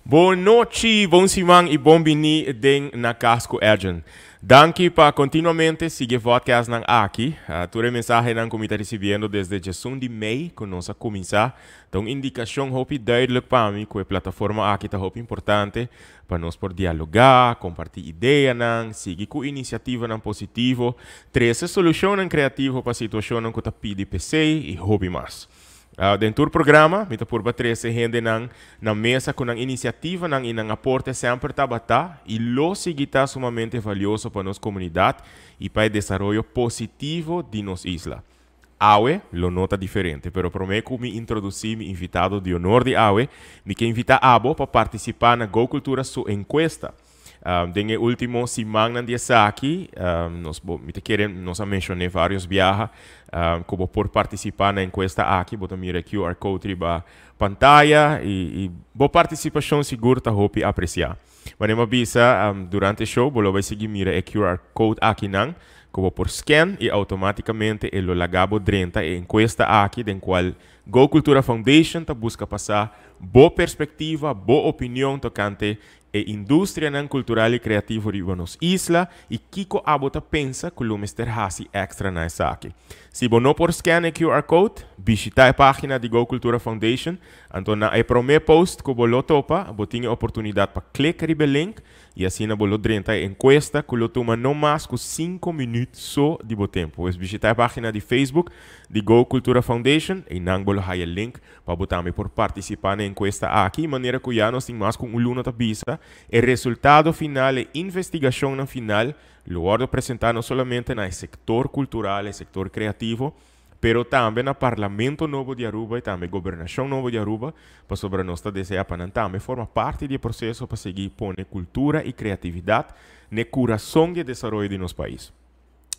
Bon nochi, bon siman y bon bini den Na Cas cu Edjean. Danki pa continuamente sigui podcast nan aki. Tur e mensahenan cu mi ta ricibiendo desde djesun di mei cu nos a cuminsa ta un indicacion hopi duidelijk pa mi cu e plataforma aki ta hopi importante pa nos por dialoga, comparti ideanan, sigui cu iniciativanan positivo, trece solucionnan creativo pa situacionnan cu ta pidi p'esey y hopi mas. Den tur programa mi ta purba trece hendenan na mesa cu nan iniciativanan y nan aporte semper tabata y lo sigui ta sumamente valioso pa nos comunidad y pa e desaroyo positivo di nos isla. Awe lo no ta diferente, pero prome cu mi introduci mi invitado di honor di awe, mi ke invita abo pa participa na Go Cultura su encuesta. Den e ultimo simannan di esaki, nos bo, mi ta kere nos a mencion'é varios biaha, cu bo por participa na encuesta aki. Bo ta mira e QR code riba pantaya y bo participacion sigur ta hopi aprecia. Wanneer mi a bisa durante e show, bo lo bay sigui mira e QR code akinan cu bo por scan y automaticamente e lo laga bo drenta e encuesta aki den cual Go Cultura Foundation ta busca pa sa bo perspectiva, bo opinion tocante e industrianan cultural y creativo riba nos isla y kico abo ta pensa cu lo mester haci extra na esaki. Si bo no por scan e QR code, bishita e pagina di Go Cultura Foundation, anto na e prome post cu bo lo topa, bo tin e oportunidad pa click riba e link y asina bo lo drenta e encuesta cu lo tuma no mas cu cinco minuut so di bo tempo. Pues bishita e pagina di Facebook di Go Cultura Foundation, eynan bo lo haya link Pa bo tambe por partisipá na e enkuesta aki, manera ku ya nos tin mas ku un luna ta bisa, e resultado final, e investigashonnan final lo wòrdu presentá no solamente na e sektor kultural, e sektor kreativo, pero tambe na Parlamento nobo di Aruba i tambe gobernashon nobo di Aruba, pasobra nos ta deseá pa nan tambe forma parti di e proseso pa sigui pone kultura i kreatividat n'e kurason di e desaroyo di nos pais.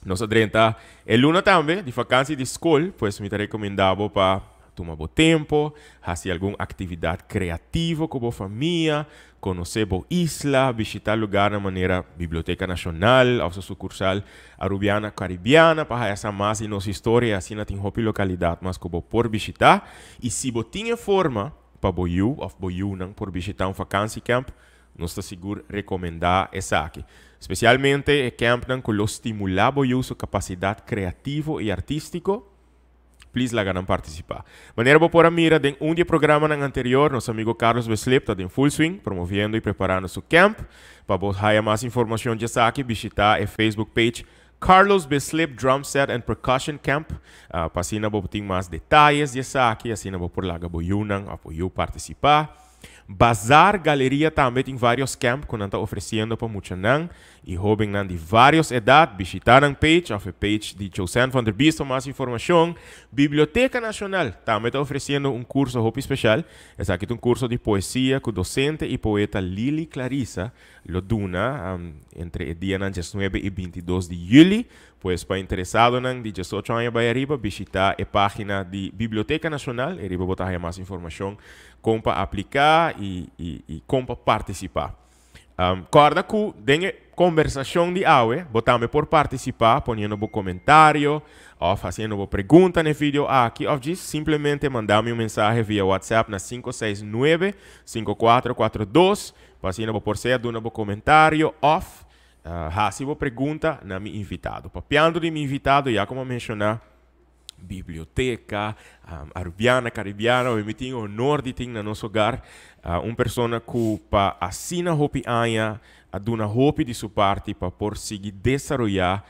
Nos a drenta e luna tambe di vakantie di skol, pues mi ta rekomendá bo pa tuma bo tempo, hasi algun aktividat kreativo ku bo famia, konosé bo isla, bishitá lugarnan manera Biblioteka Nashonal òf su sukursal Arubiana Karibiana pa haya sa mas di nos historia i asina tin hopi lokalidat mas ku bo por bishitá. I si bo tin e forma pa bo yu òf bo yunan por bishitá un vakansiecamp, Nos ta sigur rekomendá esaki. Spesialmente e campnan ku lo stimulá bo yu su kapasidat kreativo i artístiko, please laga nan partisipá. Manera bo por a mira den un di e programanan anterior, nos amigo Carlos Beslip ta den full swing promoviendo i preparando su camp. Pa bo haya mas informashon di esaki, bishitá e Facebook page Carlos Beslip Drum Set and Percussion Camp pa asina bo tin mas detayes di esaki, asina bo por laga bo yunan òf bo yu partisipá. Bazar Galeria tambe tin varios camp cu nan ta ofreciendo pa muchanan y hobennan di varios edad. Bishita nan page of e page di Josanne van der Biest pa mas informacion. Biblioteca Nacional tambe ta ofreciendo un curso hopi special. Esaki ta un curso di poesia cu docente y poeta Lily Clarissa lo duna entre e dianan diesnuebe y bintidos di juli. Pues pa interesadonan di diesocho aña bay ariba bishita e pagina di Biblioteca Nacional. Eriba bo ta haya mas informacion Kon pa apliká i i kon pa partisipá. Kòrda ku den e kombersashon di awe bo tambe por partisipá poniendo bo komentario òf hasiendo bo pregunta na e video aki òf djis simplemente manda mi un mensahe via WhatsApp na 569 5442 pa asina bo por sea duna bo komentario òf hasi bo pregunta na mi invitado. Papiando di mi invitado ya komo a menshoná Biblioteca Arubiana Caribiana, hoy mi tin honor di tin na nos hogar un persona cu pa asina hopi aña a duna hopi di su parti pa por sigui desaroya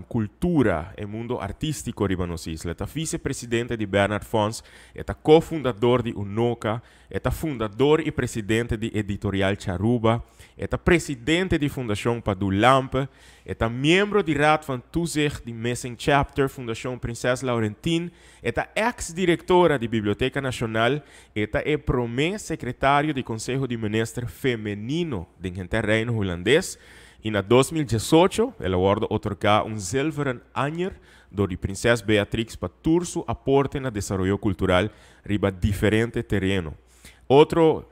cultura, e mundo artistico riba nos isla. E ta vicepresidente di Bernard Fonds, e ta cofundador di UNOCA, E ta fundador i presidente di Editorial Charuba. E ta presidente di Fundacion Padú Lampe. E ta miembro di Raad van Toezicht di Missing Chapter, Fundacion Prinses Laurentien. E ta ex directora di Biblioteca Nacional. E ta e prome secretario di Conseho di Minister femenino den henter Reino Hulandes. I na 2018 el a wordo otorga un Zilveren Anjer dor di Prinses Beatrix pa tur su aporte na desaroyo cultural riba diferente tereno. Otro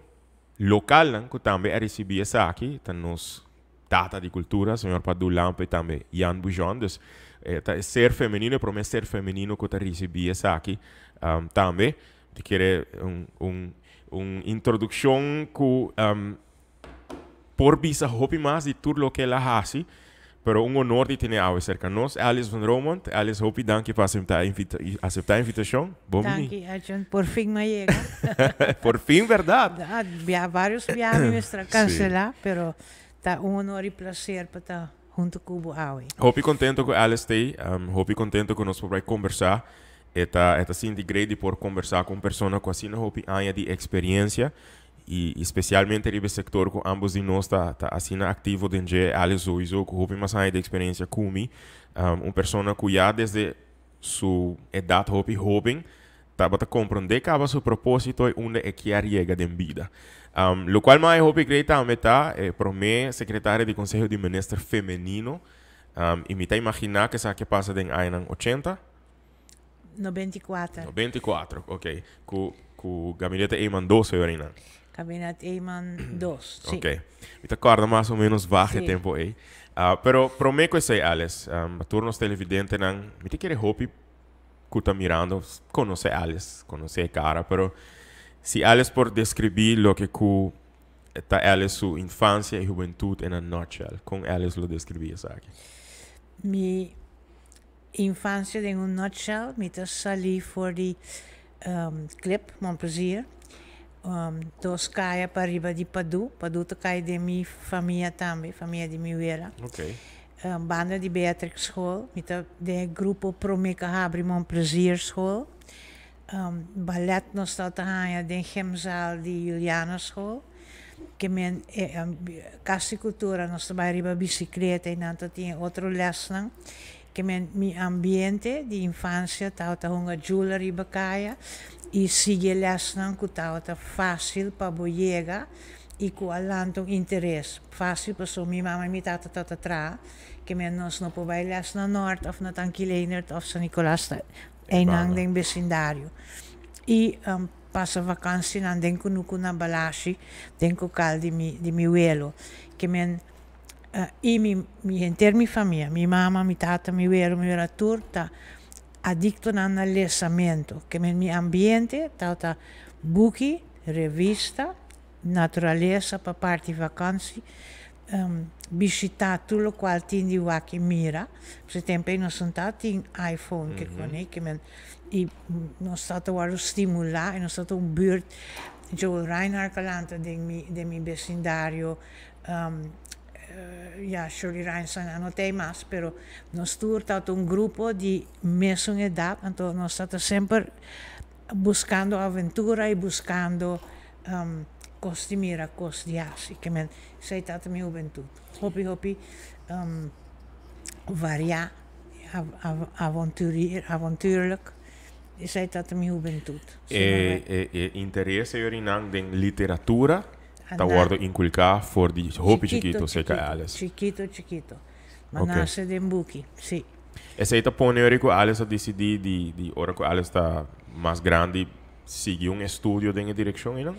localnan cu tambe a ricibi esaki ta nos tata di cultura, señor Padú Lampe y tambe Jan Bujon. Dus e ta e ser femenino, e prome ser femenino cu ta ricibi esaki tambe. Ta kere un un un introduccion cu por bisa hopi mas di tur loke el a haci, pero un honor di tene awe cerca nos, Alice van Romondt. Alice, hopi danki pa acepta invita acepta invitacion. Bon bini. Danki, Edjean. Por fin mi a yega. Por fin, berdad? Da, bia varios bia mi mester a cancela, pero ta un honor y placer pa ta hunto cu bo awe. Hopi contento cu Alice t'ey, hopi contento cu nos por bay combersa. E ta e ta sinti great di por combersa cu un persona cu asina hopi aña di experiencia y y specialmente riba e sector cu ambos di nos ta ta asina activo den dje. Alice souiso cu hopi mas aña di experiencia cu mi. Un persona cu ya desde su edad hopi hoben tabata comprende caba su proposito y unda e kier yega den bida. Locual mas e hopi great tambe ta e prome secretaria di Conseho di Minister femenino y mi ta imagina cu esaki a pasa den añanan ochenta. 94. 94, ok. Cu, cu Gabinete Eman 2 hoor einan. Kabinet Eman 2, si. Ok. Mi ta corda mas o menos vaag e tempo ei. Ah, pero prome cu esei, Alice, um, tur nos televidentenan, mi ta kere hopi cu ta mirando conoce Alice, conoce e cara, pero si Alice por describi loke cu ta Alice su infancia y hubentud in a nutshell, con Alice lo describi esaki? Mi Infancia den un nutshell, mi ta sali for di Klip, Mon Plezier, dos kaya pariba di Padu, Padu ta kai den mi famia tambe, famia di mi wela. Banda di Beatrix School, mi ta den e grupo prome ku a habri Mon Plezier School. Ballet nos tabata haña den gymzaal di Juliana School. Ke men Kas di Kultura nos ta bai riba bisikleta i nan ta tin e otro lèsnan. Ke men mi ambiente di infansia tabata hunga djula riba kaya i sigui e lèsnan ku tabata fásil pa bo yega i ku a lanta un interes. Fásil pasobra mi mama i mi tata tabata traha, ke men nos no por bai lès na Nort òf na Tanki Leendert òf San Nicolas, einan den besindario. I Pasa vakansinan den kunuku na Balashi, den kokal di mi di mi welo. Ke men i mi mi henter mi famia, mi mama, mi tata, mi welo, mi wela tur ta adiktonan na lesamentu. Ke men mi ambiente tabata buki, revista, naturalesa pa parti vakansi, bishita tur lokual tin di wak i mira. Pasobra e tempu ei nos no tabatin iPhone ke kone, ke men i nos tabata wòrdu stimulá i nos tabata un bùrt. Joel Reinhard a lanta den mi den mi besindario, ya Shirley Reinson a no ta ei mas, pero nos tur tabata un grupo di mesun edat, anto nos tabata semper buskando aventura i buskando kos di mira, kos di hasi. Ke men, esei tabata mi hubentut. Hopi, hopi variá, avontuurlijk, esei tabata mi hubentut. E e interes señorinan den literatura ta wòrdu inkulká for di hopi chikito serka Alice. Chikito, chikito. M'a nase den buki, si. Esei ta pone ora ku Alice a disidí di di ora ku Alice ta mas grandi sigui un estudio den e direkshon einan?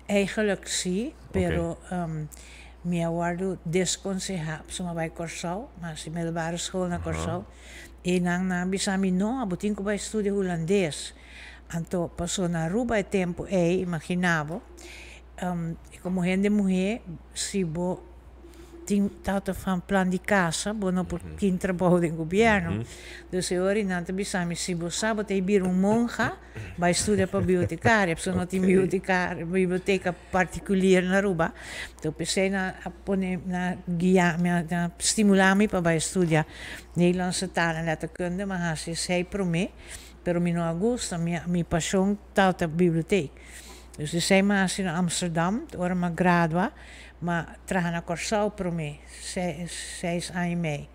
Eigenlijk si, pero mi a wòrdu deskonsehá pasobra mi a bai Kòrsou, mi a hasi middelbare school na Kòrsou, i nan nan a bisa mi no, abo tin ku bai studia hulandes. Anto pasobra na Aruba e tempu ei, imaginá bo, komo hende muhé si bo tin tabata van plan di casa bo no por tin trabou den gobierno dus e ora nan ta bisa mi si bo sa bo ta bira un monja bai studia pa bibliotecaria pasobra no tin biblioteca particulier na Aruba enton p'esei nan a pone nan a guia mi nan a stimula mi pa bai studia Nederlandse taal en letterkunde mi a hasi esei prome pero mi no a gusta mi pasion tabata biblioteek dus esei mi a hasi na Amsterdam ora mi a gradua. M'a traha na Kòrsou promé seis aña i mei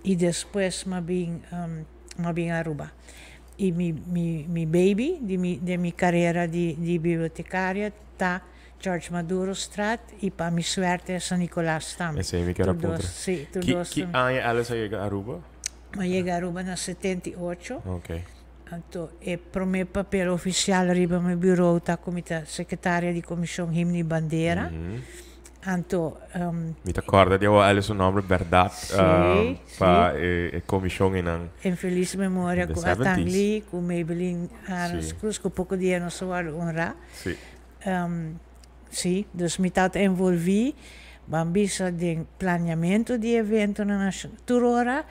i despues m'a bin m'a bin Aruba. I mi mi mi baby di mi den mi karera di di bibliotekaria ta George Madurostraat i pa mi suerte San Nicolas tambe. Esei mi kier a puntra. Si, tur Ki dos. ki aña Alice a yega Aruba? M'a yega Aruba na 78. Oké. Anto e promé papel ofisial riba mi buró ta ku mi ta sekretaria di Komishon Himno i Bandera. Anto, Mi ta corda di awo Alice su nomber berdad pa e comision einan. En feliz memoria In the cu Atang 70s. Lee, cu Maybelline Arends Cruz, cu poco dia nos a wordo honra. Si, dus mi tabata envolvi, ban bisa den planeamento di eventonan nacional. Tur ora,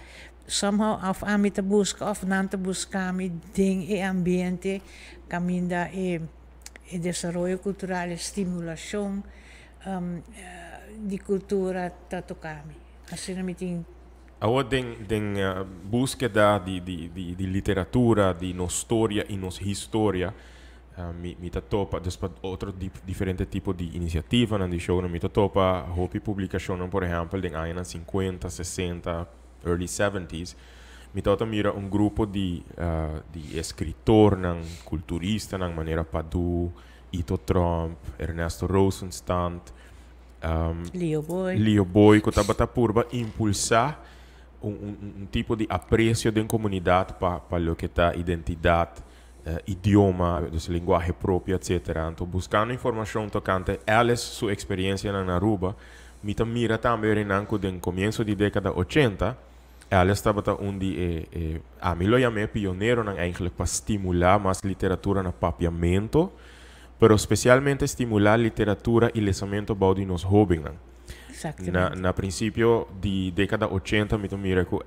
somehow of ami ta busca of nan ta busca mi den e ambiente caminda e e desaroyo cultural, e stimulacion di cultura ta toca mi. Asina mi tin. Awor den den buskeda di di di di literatura, di nos storia y nos historia, mi mi ta topa dus pa otro diferente tipo di iniciativanan di shownan mi ta topa hopi publicacionnan por ehempel den añanan cincuenta, sesenta, early seventies mi tabata mira un grupo di di escritornan, culturistanan manera Padu, Ito Tromp, Ernesto Rosenstand, Leo Boy. Leo Boy cu tabata purba impulsa un un un tipo di aprecio den comunidad pa pa loke ta identidad, idioma, dus lenguahe propio etcetera. Anto buscando informacion tocante Alice su experiencianan na Aruba, mi ta mira tambe Renan cu den comienzo di decada ochenta Alice tabata un di e e ami lo yam'é pioneronan eigenlijk pa stimula mas literatura na papiamento, pero specialmente stimula literatura y lesamento bou di nos hobennan. Na na principio di decada ochenta mi ta mira cu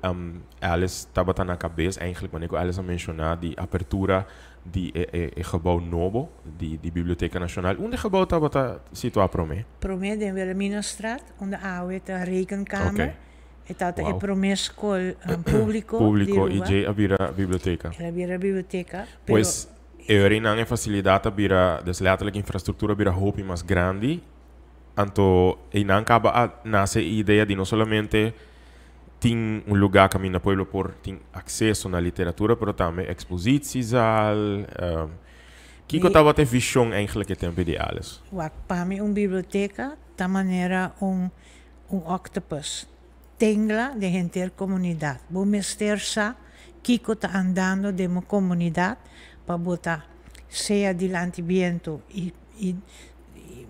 Alice tabata na cabes eigenlijk manera cu Alice a menciona di apertura di e e e gebouw nobo di di Biblioteca Nacional. Unda e gebouw tabata situa prome? Prome den Wilhelminastraat, unda awe ta Rekenkamer. Okay. E tabata e Wow. prome skol publico di Publico y Aruba. djey a bira biblioteca. El a bira biblioteca, pero. Pues e ora nan e facilidad a bira, dus letterlijk infrastructura a bira hopi mas grandi. Anto einan caba a nace e idea di no solamente tin un lugar caminda pueblo por tin acceso na literatura, pero tambe expositiezaal. Kico tabata e vision eigenlijk e tempo di Alice? Wak, pa mi un biblioteca ta manera un un octopus. Tengla den henter comunidad. Bo mester sa kico ta andando den bo comunidad pa bo ta sea dilanti biento y y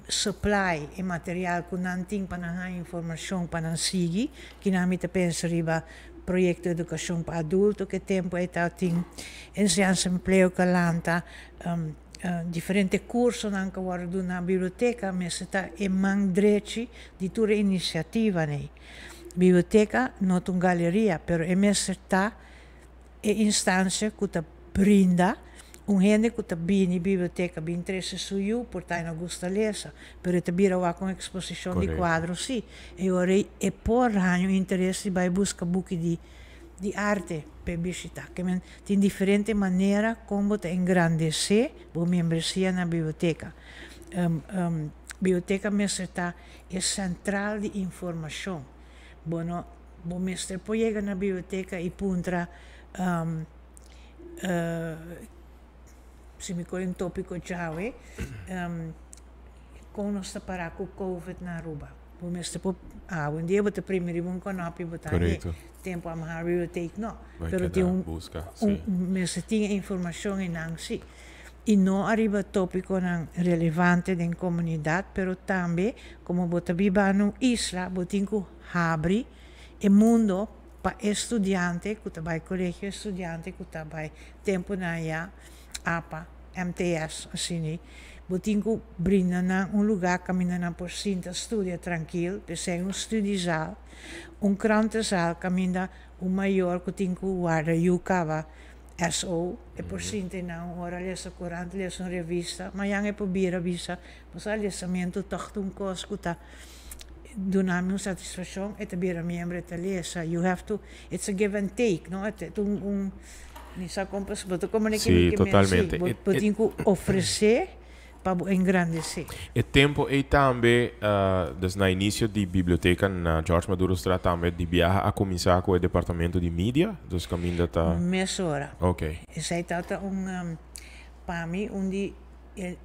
supply e material cu nan tin pa nan haña informacion pa nan sigui. Kinan mi ta pensa riba proyecto educacion pa adulto cu e tempo ey ta tin enseñansa empleo cu a lanta diferente cursonan cu a wordo duna na biblioteca mester ta e man drechi di tur e iniciativanan ey. Biblioteca no ta un galeria pero e mester ta e instancia cu ta brinda un hende cu ta bini biblioteca bin trece su yu por ta e no gusta lesa pero e ta bira wak un exposicion di cuadro si e ora ey e por haña un interes di bay busca buki di di arte p'e bishita. Ke men tin diferente manera con bo ta engrandece bo membresia na biblioteca. Biblioteca mester ta e central di informacion. Bo no Bo mester por yega na biblioteca y puntra si mi coge un topico djawe con nos ta para cu covid na Aruba. Bo mester por awendia bo ta primi riba un konopi bo ta hañ'e tempo a maha biblioteek no. Pero tin un mester tin e informacion eynan si. Y no ariba topiconan relevante den comunidad pero tambe como bo ta biba na un isla bo tin cu habri e mundo pa e studiante ku ta bai kolegio, e studiante ku ta bai tempunan ya apa, MTS, asina. Bo tin ku brinda nan un lugá kaminda nan por sinta studia trankil, p'esei un studiezaal, un krantenzaal kaminda un mayor ku tin ku warda yu kaba SO, e por sinta einan un ora lesa korant, lesa un revista, mañan e por bira bisa, bo sa lesamentu tòg ta un kos ku ta duna mi un satisfaccion e ta bira miembro e ta lesa you have to it's a give and take no e ta un un mi sa con bo ta comunica Sí, totalmente. bo bo tin cu ofrece pa bo engrandece. E tempo ey tambe dus na inicio di biblioteca na George Madurostraat tambe di biaha a cuminsa cu e departamento di media dus caminda ta. Mesora. Ok. Esey tabata un pa mi un di e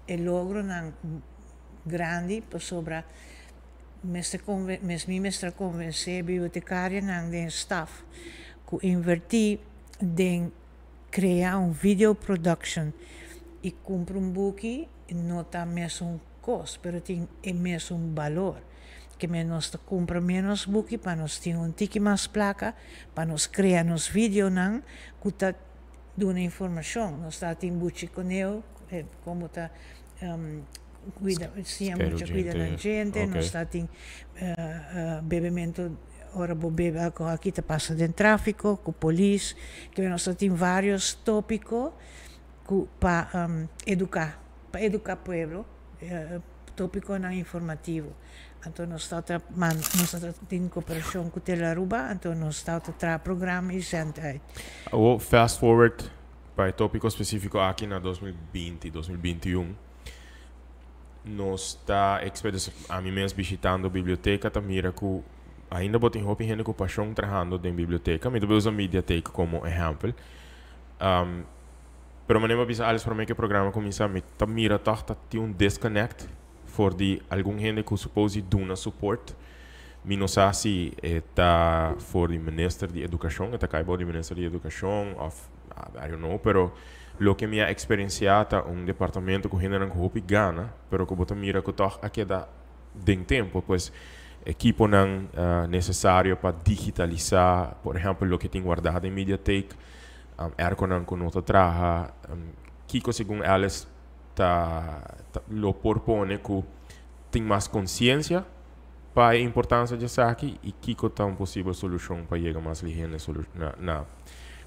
e logronan grandi pasobra mester conven mes mi mester a convence bibliotecarionan den staf cu inverti den crea un video production y cumpra un buki no ta mesun. cos, pero tin e mesun balor. Ke men nos ta cumpra menos buki pa nos tin un tiki mas placa pa nos crea nos videonan cu ta duna informacion. Nos ta tin Buchi Coneu, como ta cuida, siña mucha cuida nan djente. Nos ta tin bebemento, ora bo bebe alcohol aki ta pasa den trafico cu polis. Ke men nos ta tin varios topico cu pa educa, pa educa pueblo, topiconan informativo. Anto nos ta ta nos ta tin cooperacion cu Telearuba, anto nos ta ta traha programa y zend uit. Awo fast forward pa e topico specifico aki na 2020, 2021, nos ta expe, ami mes bishitando biblioteca ta mira cu ainda bo tin hopi hende cu pasion trahando den biblioteca. Mi ta bay usa Mediatheek como ehempel. Pero manera bo a bisa Alex prome cu e programa cuminsa, mi ta mira toch ta tin un disconnect for di algun hende cu suppose di duna support. Mi no sa si e ta for di minister di educacion, e ta cay bou di minister di educacion of I don't know, pero loke mi a experiencia ta un departamento cu hendenan cu hopi gana, pero cu bo ta mira cu toch a keda den tempo. Pues ekiponan necesario pa digitalisa, por ehempel, loke tin guarda den Mediatheek, airconan cu no ta traha. Kico segun Alice ta lo por pone cu tin mas conciencia pa e importancia di esaki y kico ta un posibel solucion pa yega mas lihe na na na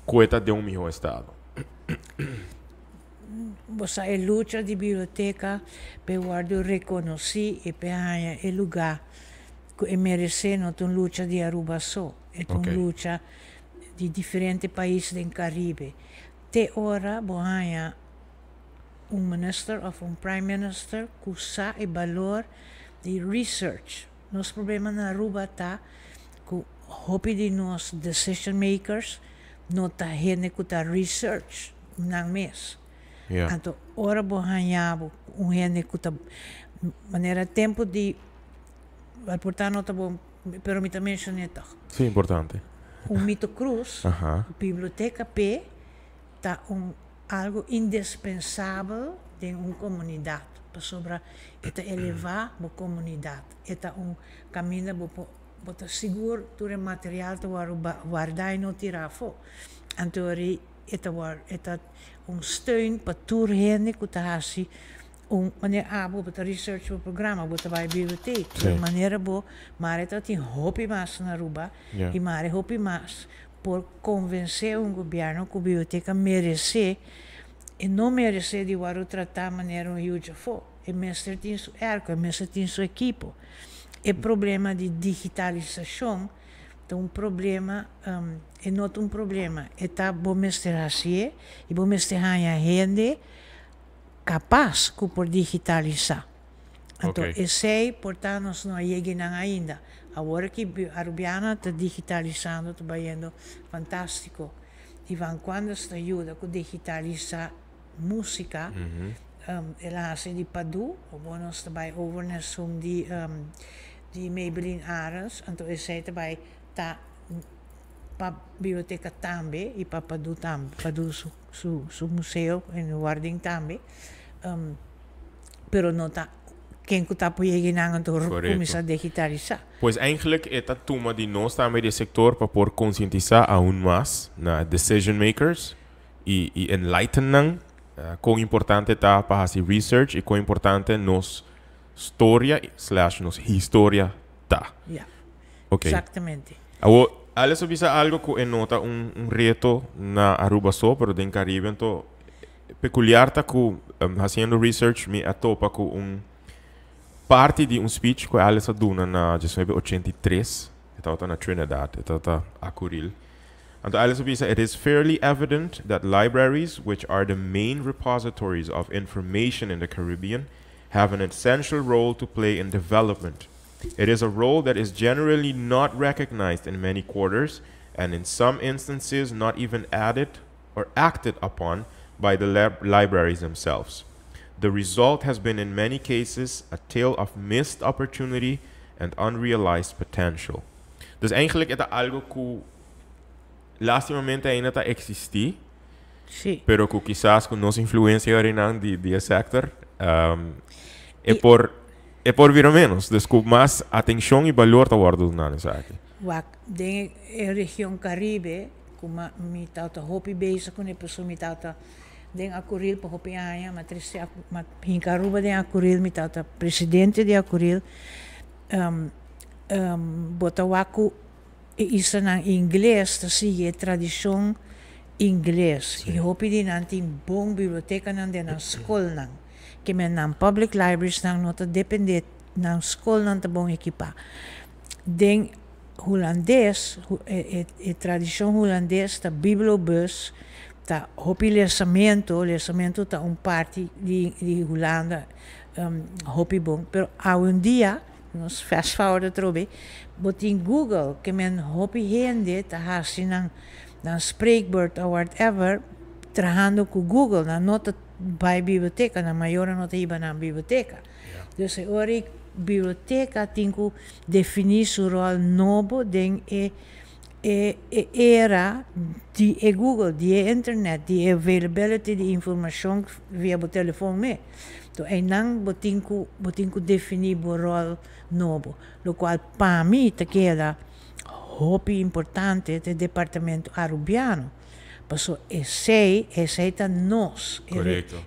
cu e ta den un miho estado? Bo sa e lucha di biblioteca p'e wordo reconoci y p'e haña e lugar cu e merece no ta un lucha di Aruba so, e ta un lucha di diferente pais den Caribe. Te ora bo haña un minister of un prime minister cu sa e balor di research. Nos problema na Aruba ta cu hopi di nos decision makers no ta hende cu ta research nan mes. Anto ora bo haña bo un hende cu ta manera tempo di al por ta no ta bon pero mi ta mencione toch. Si, importante. Un Mito Cruz, biblioteca p'e ta un algo indispensabel den un comunidad, pasobra e ta eleva bo comunidad, e ta un caminda bo por bo ta sigur tur e material ta wòrdu warda y no tira afó. Anto ori e ta wòrdu e ta un steun pa tur hende cu ta haci un manera abo bo ta research bo programa, bo ta bai biblioteek, pero manera bo mare ta tin hopi mas na Aruba y mare hopi mas por konvensé un gobièrnu ku biblioteka meresé, e no meresé di wòrdu tratá manera un huge afó. E mester tin su èrko, e mester tin su ekipo. E problema di digitalisashon ta un problema, e no ta un problema, e ta bo mester hasié i bo mester haña hende kapas ku por digitalisá. Anto esei por ta nos no a yega einan ainda. Awor ki Arubiana ta digitalisando ta bayendo fantastico. Ivan Quandes ta yuda cu digitalisa musica. El a haci di Padu, awor nos ta bay over na esun di di Maybelline Arends, anto esei ta bay ta pa biblioteca tambe y pa Padu tambe, Padu su su museo en warding tambe. Pero no ta ken ku ta apoyá nan anto kuminsá digitalisá. Pues eigenlijk e ta tuma di nos tambe di e sector pa por concientisa aun mas na decision makers y y enlighten nan con importante ta pa haci research y con importante nos storia slash nos historia ta. Ya. Ok. Exactamente. Awor, Alex a bisa algo cu e no ta un un reto na Aruba so, pero den Caribe anto Peculiar ta cu haciendo research mi a topa cu un parti di un speech cu Alice a duna na 1983. E tabata na Trinidad, e tabata a Curil. Anto Alice a bisa, It is fairly evident that libraries, which are the main repositories of information in the Caribbean, have an essential role to play in development. It is a role that is generally not recognized in many quarters and in some instances not even added or acted upon by the libraries themselves. The result has been in many cases a tale of missed opportunity and unrealized potential. Dus eigenlijk e ta algo cu lastimamente ainda ta existi, Sí. pero cu kisas cu nos influencia orinan di, di e sector, e por... E por bira menos, dus cu mas atencion y balor ta wordo duna na esaki. Wak, den e region Caribe, cu mi tawata hopi bezig cune pasobra mi tawata den Acuril pa hopi aña, ma trece ma hinca Aruba den Acuril, mi tawata presidente di Acuril, bo ta wak cu e islanan ingles ta sigui e tradicion ingles y hopi di nan tin bon bibliotecanan den nan scolnan. Ke men nan public libraries nan no ta depende, nan scolnan ta bon ekipa. Den hulandes, e tradicion hulandes ta bibliobus, ta hopi lesamento, lesamento ta un parti di Hulanda hopi bon. Pero awendia, nos fast forward atrobe, bo tin Google, ke men hopi hende ta haci nan spreekbeurt of whatever trahando cu Google, nan no ta bai biblioteca, nan mayornan no ta hiba nan biblioteca. Dus e ora e biblioteca tin cu defini su rol nobo den e era di e Google, di e internet, di e availability di informacion via bo telefon me. Enton einan bo tin cu defini bo rol nobo, locual pa mi ta keda hopi importante e departamento Arubiano. Paso esey ta nos.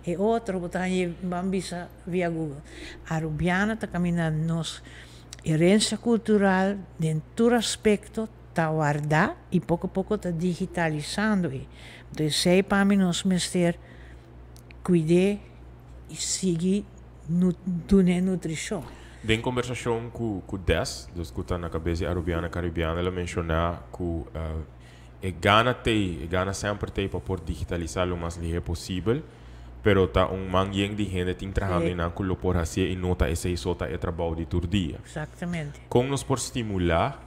E otro bo ta ban bisa via Google. Arubiano ta camina nos herencia cultural den tur aspecto ta warda y poco poco ta digitalisando. Anto esey pa mi nos mester cuida y sigui duna nutricion. Den conversacion cu Des, dus cu ta na cabes di Arubiana Caribiana, el a menciona cu e gana t'ey, e gana semper t'ey pa por digitalisa lo mas lihe posibel, pero ta un man yen di hende tin trahando y nan cu lo por haci y no ta esey so ta e trabou di tur dia. Con nos por stimula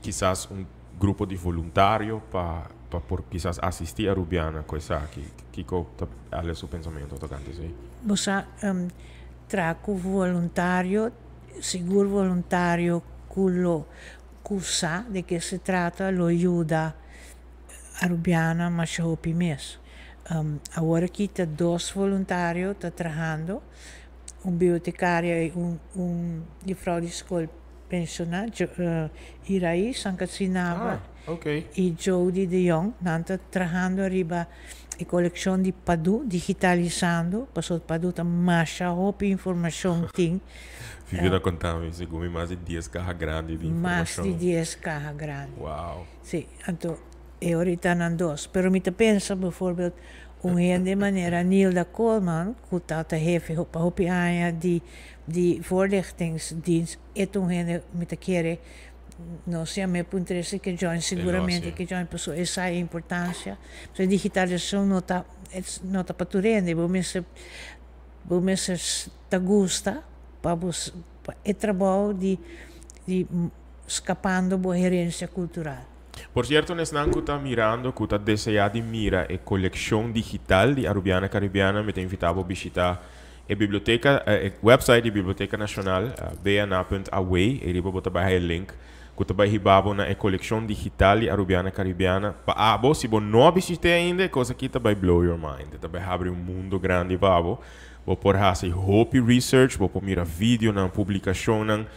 kisas un grupo di voluntario pa por kisas asisti Arubiana cu esaki? Kico ta ale su pensamento tocante esey? Bo sa, traha cu voluntario, sigur voluntario cu lo cu sa di ke se trata lo yuda Arubiana masha hopi mes. Awor aki ta dos voluntario ta trahando, un bibliotecario y un juffrouw di school pensiona, Iraí Sankasinava y Jody de Jong, nan ta trahando ariba e coleccion di Padu, digitalisando, pasobra Padu ta masha hopi informacion tin. Vivian a conta mi, segun mi, mas di 10 caha grandi di Mas informacion. di 10 caha grandi. Si, anto e ahorita nan dos. Pero mi ta pensa bijvoorbeeld un hende manera Nilda Koolman, cu ta jefe pa hopi aña di voorlichtingsdienst, e un hende mi ta kere no sé, mi interesse cu join seguramente cu join paso esa e importancia. So digitalisacion no ta pa tur hende, bo mester ta gusta pa e trabou di scapando bo herencia cultural. Por cierto, esnan cu ta mirando, cu ta desea di mira e coleccion digital di Arubiana Caribiana, mi ta invita bo bishita e biblioteca, e website di Biblioteca Nacional, bna.aw, y riba bo ta bay e link, cu ta bay hiba bo na e coleccion digital di Arubiana Caribiana. Pa abo, si bo no bishita ainda, cos aki ta bay blow your mind. Ta bay habri un mundo grandi pa abo. Bo por haci hopi research, bo por mira video nan, publicacion nan,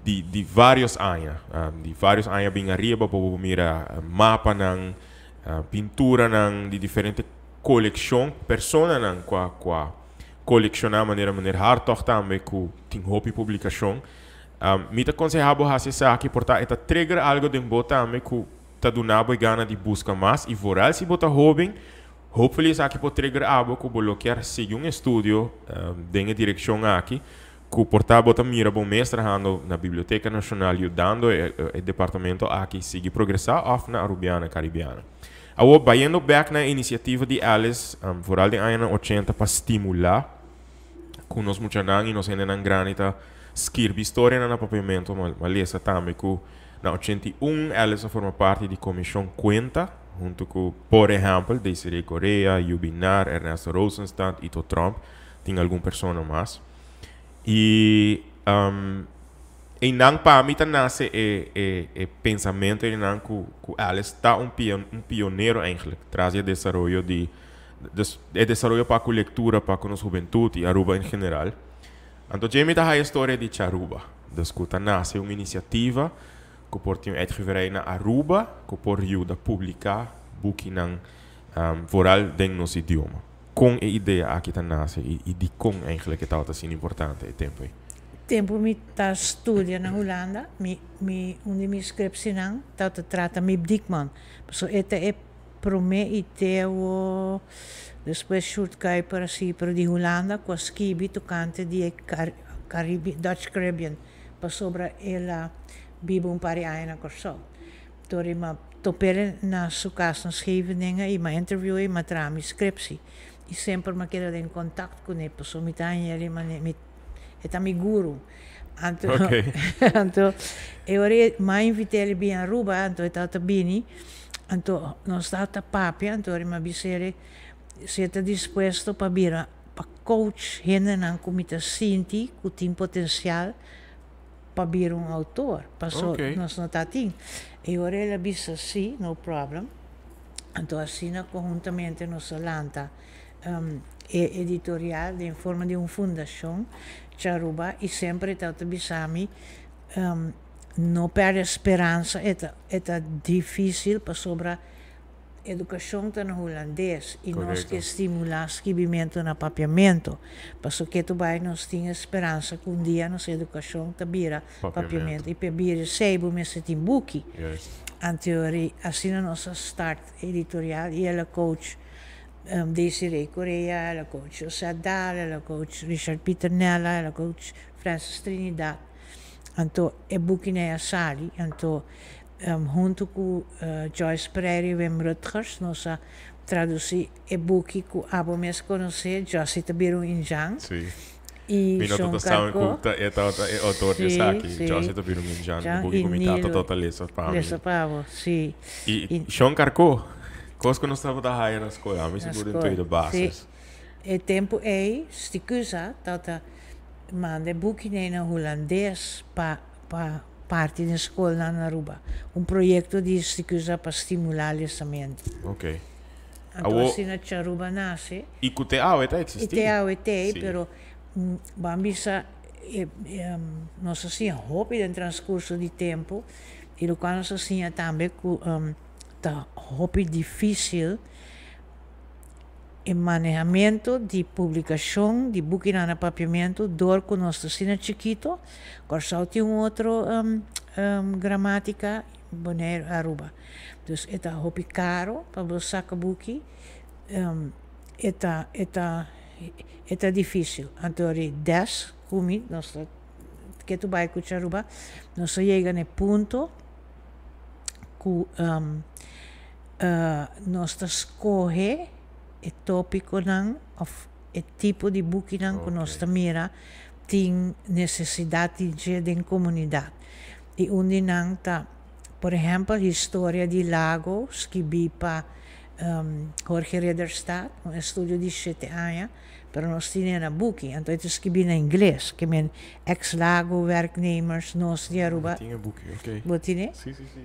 di varios aña, di varios aña bin ariba, bo por mira mapa nan, pintura nan, di diferente coleccion, persona nan cu a colecciona manera Hartog tambe cu tin hopi publicacion. Mi ta conseha bo haci esaki, por ta e ta trigger algo den bo tambe cu ta duna bo e gana di busca mas y vooral si bo ta hoben, hopefully esaki por trigger abo cu bo lo kier sigui un estudio den e direccion aki, cu por ta bo ta mira bo mes trahando na Biblioteca Nacional ayudando e departamento aki sigui progresa of na Arubiana Caribiana. Awo, bayendo back na iniciativa di Alice, vooral den añanan 80 pa stimula cu nos muchanan y nos hendenan grandi ta skirbi historia na papiamento, ma lesa tambe cu na 81 Alice a forma parti di Comision Cuenta, hunto cu, por ehempel, Desiree Correa, Jubinar, Ernesto Rosenstand, Ito Tromp, tin algun persona mas. Y einan pa mi ta nace e pensamento einan cu Alice ta un pionero eigenlijk, tras di desaroyo di dus, e desaroyo pa cu lectura pa cu nos hubentud y Aruba en general. Anto dje mi ta haya storia di Charuba. Dus ku ta nase un inisiativa ku por tin un uitgeverij na Aruba ku por yuda publiká bukinan vooral den nos idioma. Kon e idea aki ta nase i i dikon eigenlijk e tabata asina importante e tempu ei? Tempu mi ta studia na Hulanda, mi mi un di mi scriptienan tabata trata Miep Diekman. Pasobra e ta e promé i te awo despues Sjoerd Kuyper a sigui pero di Hulanda ku a skibi tokante di e Caribi Dutch Caribbean pasobra el a biba un par di aña na Kòrsou. Tori m'a top'el na su kas na Scheveningen i m'a interview'e i m'a traha mi scriptie. I semper m'a keda den kontakt kuné pasobra mi ta haña el mi e ta mi guru. Anto anto e ora e m'a invit'el e bini Aruba anto e tabata bini anto nos tabata papia anto ora m'a bis'el si e ta dispuesto pa bira pa coach hendenan ku mi ta sinti ku tin potensial pa bira un autor paso nos no ta tin. E ora el a bisa si, no problem. Anto asina konhuntamente nos a lanta e editorial den forma di un fundashon Charuba i semper e tabata bisa mi no pèrdè speransa e ta e ta difísil pasobra edukashon ta na hulandes i nos ke stimulá skibimentu na papiamentu pasobra ketu bai nos tin e speransa ku un dia nos edukashon ta bira papiamentu i pa e bira esei bo mester tin buki anto asina nos a start editorial i el a coach Desiree Correa, el a coach José Daal, el a coach Richard Pieternella, el a coach Francis Trinidad. Anto e bukinan a sali, anto huntu ku Joyce Pereira i Wim Rutgers nos a tradusi e buki ku abo mes konosé, Jossy ta bira un indjan. Sí. I Mi no Shon tabata sabi ku Karko. ta e tabata e outor di Sí, esaki. sí. Jossy ta bira un indjan, un Jan buki i ku mi tata Nilo tabata lesa pa mi. lesa pa bo, sí. I I Shon Karko. Kos ku nos tabata haya na skol, ami Na sigur den skol, tweede sí. basis. E tempu ei, Sticusa tabata manda e bukinan na hulandes pa pa parti den skolnan na Aruba. Un proyekto di Sticusa pa stimulá lesamentu. Ok. Anto Awo. asina Charuba nase. I ku te awe ta I eksistí. te awe t'ei, Sí. pero ban bisa e nos a siña hopi den transkurso di tempu i lokual nos a siña tambe ku Ta hopi difícil e manehamentu di publicacion di bukinan na papiamentu dor cu nos ta asina chikito. Corsou tin un otro gramatica, Bonaire, Aruba. Dus e ta hopi caro pa bo saca buki. E ta e ta e ta difícil. Anto ri des cu mi nos ta ketu bay cu Charuba nos a yega na e punto. ku nos ta skohe e tópikonan òf e tipo di bukinan ku nos ta mira tin nesesidat di dje den komunidat. I un di nan ta, por ehèmpel, Historia di Lago, skibí pa Jorge Ridderstaat, un estudio di shete aña. Pero nos tine na buki, anto e ta skibi na ingles, ke men ex Lago werknemers nos di Aruba. Mi tin e buki, ok. Bo tine? Si, si, si,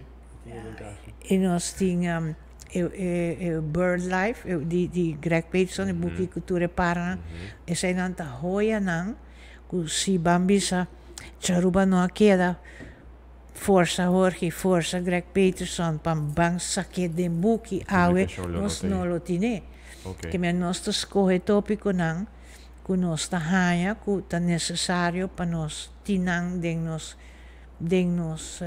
mi tin e den kashi. I nos tin e e Bird Life di di Greg Peterson, e buki ku tur e paranan. Eseinan ta hoyanan ku si ban bisa Charuba no a keda forsa Jorge, forsa Greg Peterson pa ban sak'é den buki awe nos no lo tine. Ke men nos ta skohe tópikonan ku nos ta haña ku ta nesesario pa nos tin nan den nos den nos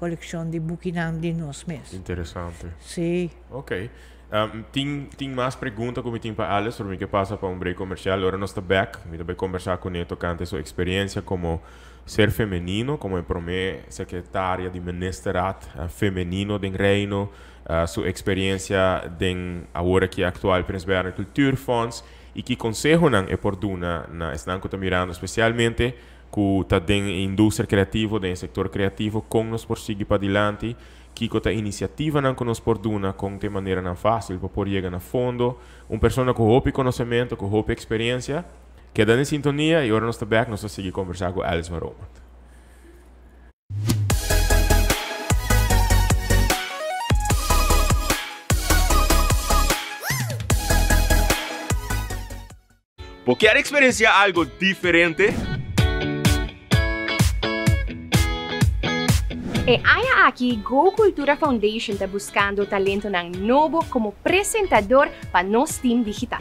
kolekshon di bukinan di nos mes. Interesante. Sí. Ok. Tin tin mas pregunta ku mi tin pa Alice, pero mi ke pasa pa un break komersial. Ora nos ta bèk, mi ta bai kombersá kuné tokante su eksperensia komo ser femenino, komo e promé sekretaria di ministerraad femenino den Reino, su eksperensia den awor aki aktual Prins Bernhard Cultuurfonds i ki konsehonan e por duna na esnan ku ta mirando spesialmente ku ta den e industria kreativo, den e sektor kreativo, kon nos por sigui padilanti, kiko ta inisiativanan ku nos por duna, kon ta e maneranan fásil pa por yega na fondo. Un persona ku hopi konosementu, ku hopi eksperensia. Keda den sintonia i ora nos ta bèk nos ta sigui kombersá ku Alice van Romondt. Bo kier eksperensiá algo diferente? E aña aki Go Cultura Foundation ta buscando talentonan nobo como presentador pa nos team digital.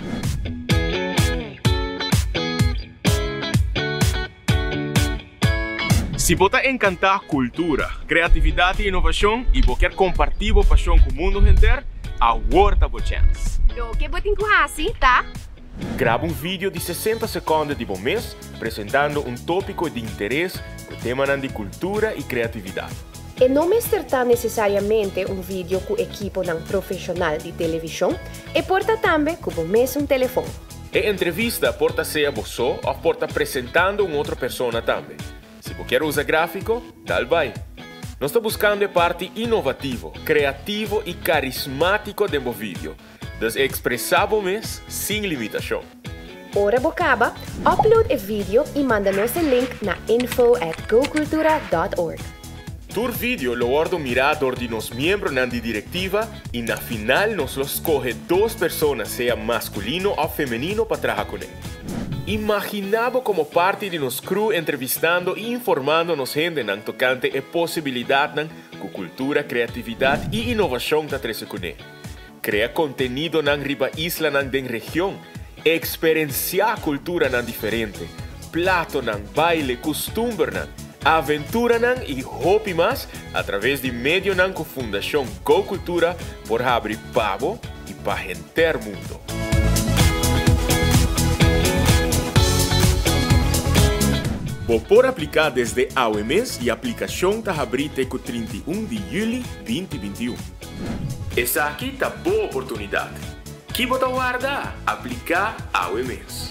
Si bo ta encanta cultura, creatividad y innovacion y bo kier comparti bo pasion cu mundo henter, awor ta bo chance. Loke bo tin cu haci ta. Graba un video di 60 seconde di bo mes presentando un topico di interes cu temanan di cultura y creatividad. E no mester ta necesariamente un video cu ekiponan profesional di television, e por ta tambe cu bo mesun telefon. E entrevista por ta sea bo so of por ta presentando un otro persona tambe. Si bo kier usa grafico, dal bay. Nos ta buscando e parti innovativo, creativo y carismatico den bo video. Dus expresa bo mes sin limitacion. Ora bo caba, upload e video y manda nos e link na info@gocultura.org. Tur video lo wordo mira door di nos miembronan di directiva y na final nos lo scoge dos persona sea masculino of femenino pa traha cune. Imagina bo como parti di nos crew entrevistando y informando nos hendenan tocante e posibilidadnan cu cultura, creatividad y innovacion ta trece cune. Crea contenidonan riba islanan den region, experiencia culturanan diferente, platonan, baile, custumbernan, aventuranan y hopi mas a traves di medionan cu Fundacion Go Cultura por habri pa bo y pa henter mundo. Bo por aplica desde awe mes y aplicacion ta habri te cu 31 di juli 2021. Esaki ta bo oportunidad. Ki bo ta warda? Aplica awe mes.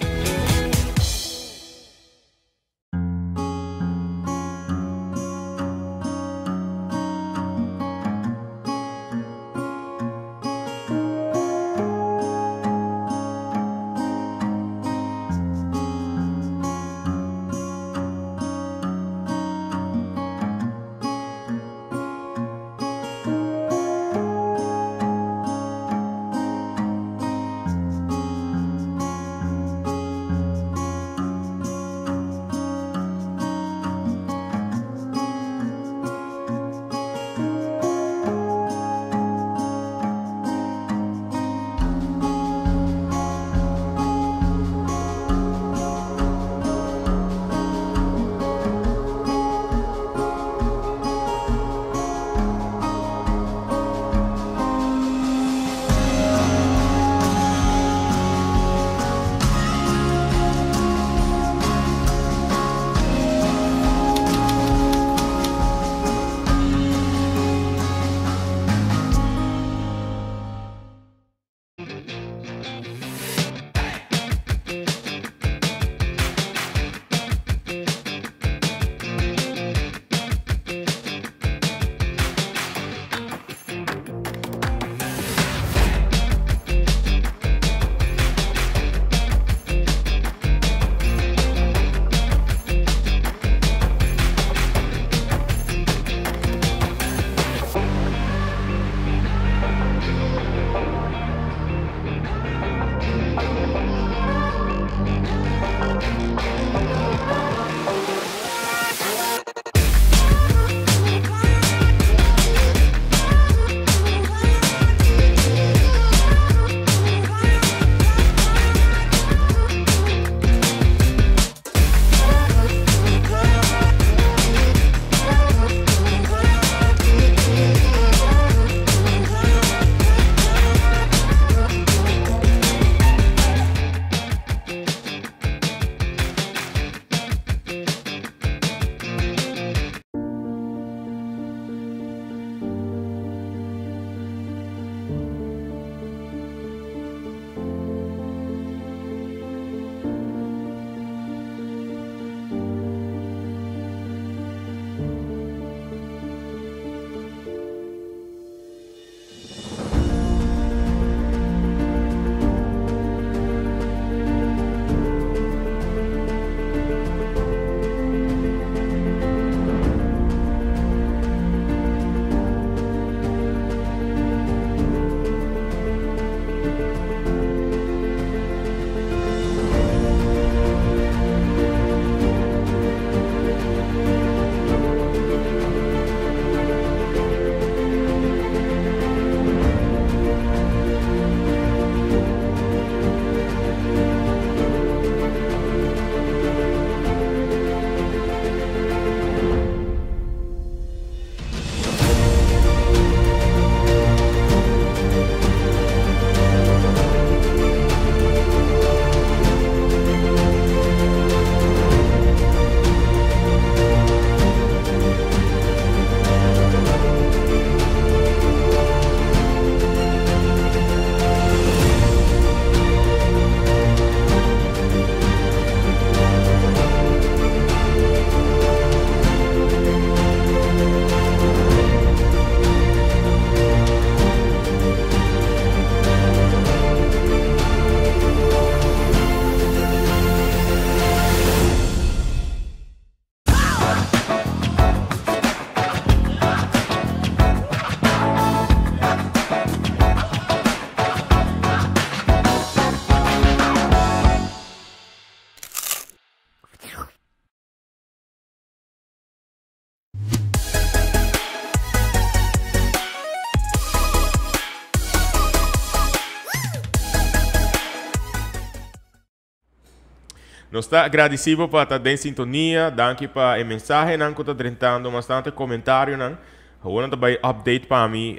Nos ta gradisido pa ta den sintonia. Danki pa e mensahenan ku ta drentando, bastante komentarionan. Awor nan bai update pa mi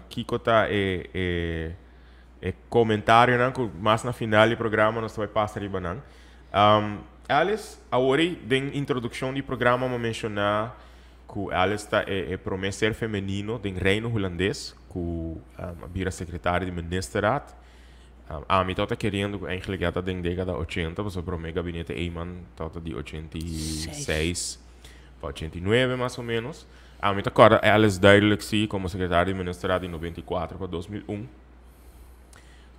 kiko ta e komentarionan ku mas na final di programa nos bai pasa riba nan. Alice, awor den introdukshon di programa m'a menshoná ku Alice ta e promé ser femenino den Reino Hulandes ku bira sekretario di ministerraad. Ami tabata keriendo ku eigenlijk ya ta den dékada 80, pasobra promé gabinete Eman tabata di 86 pa 89 mas o menos. Ami ta kòrda Alice duidelijk si komo sekretario di ministerraad di 94 pa 2001.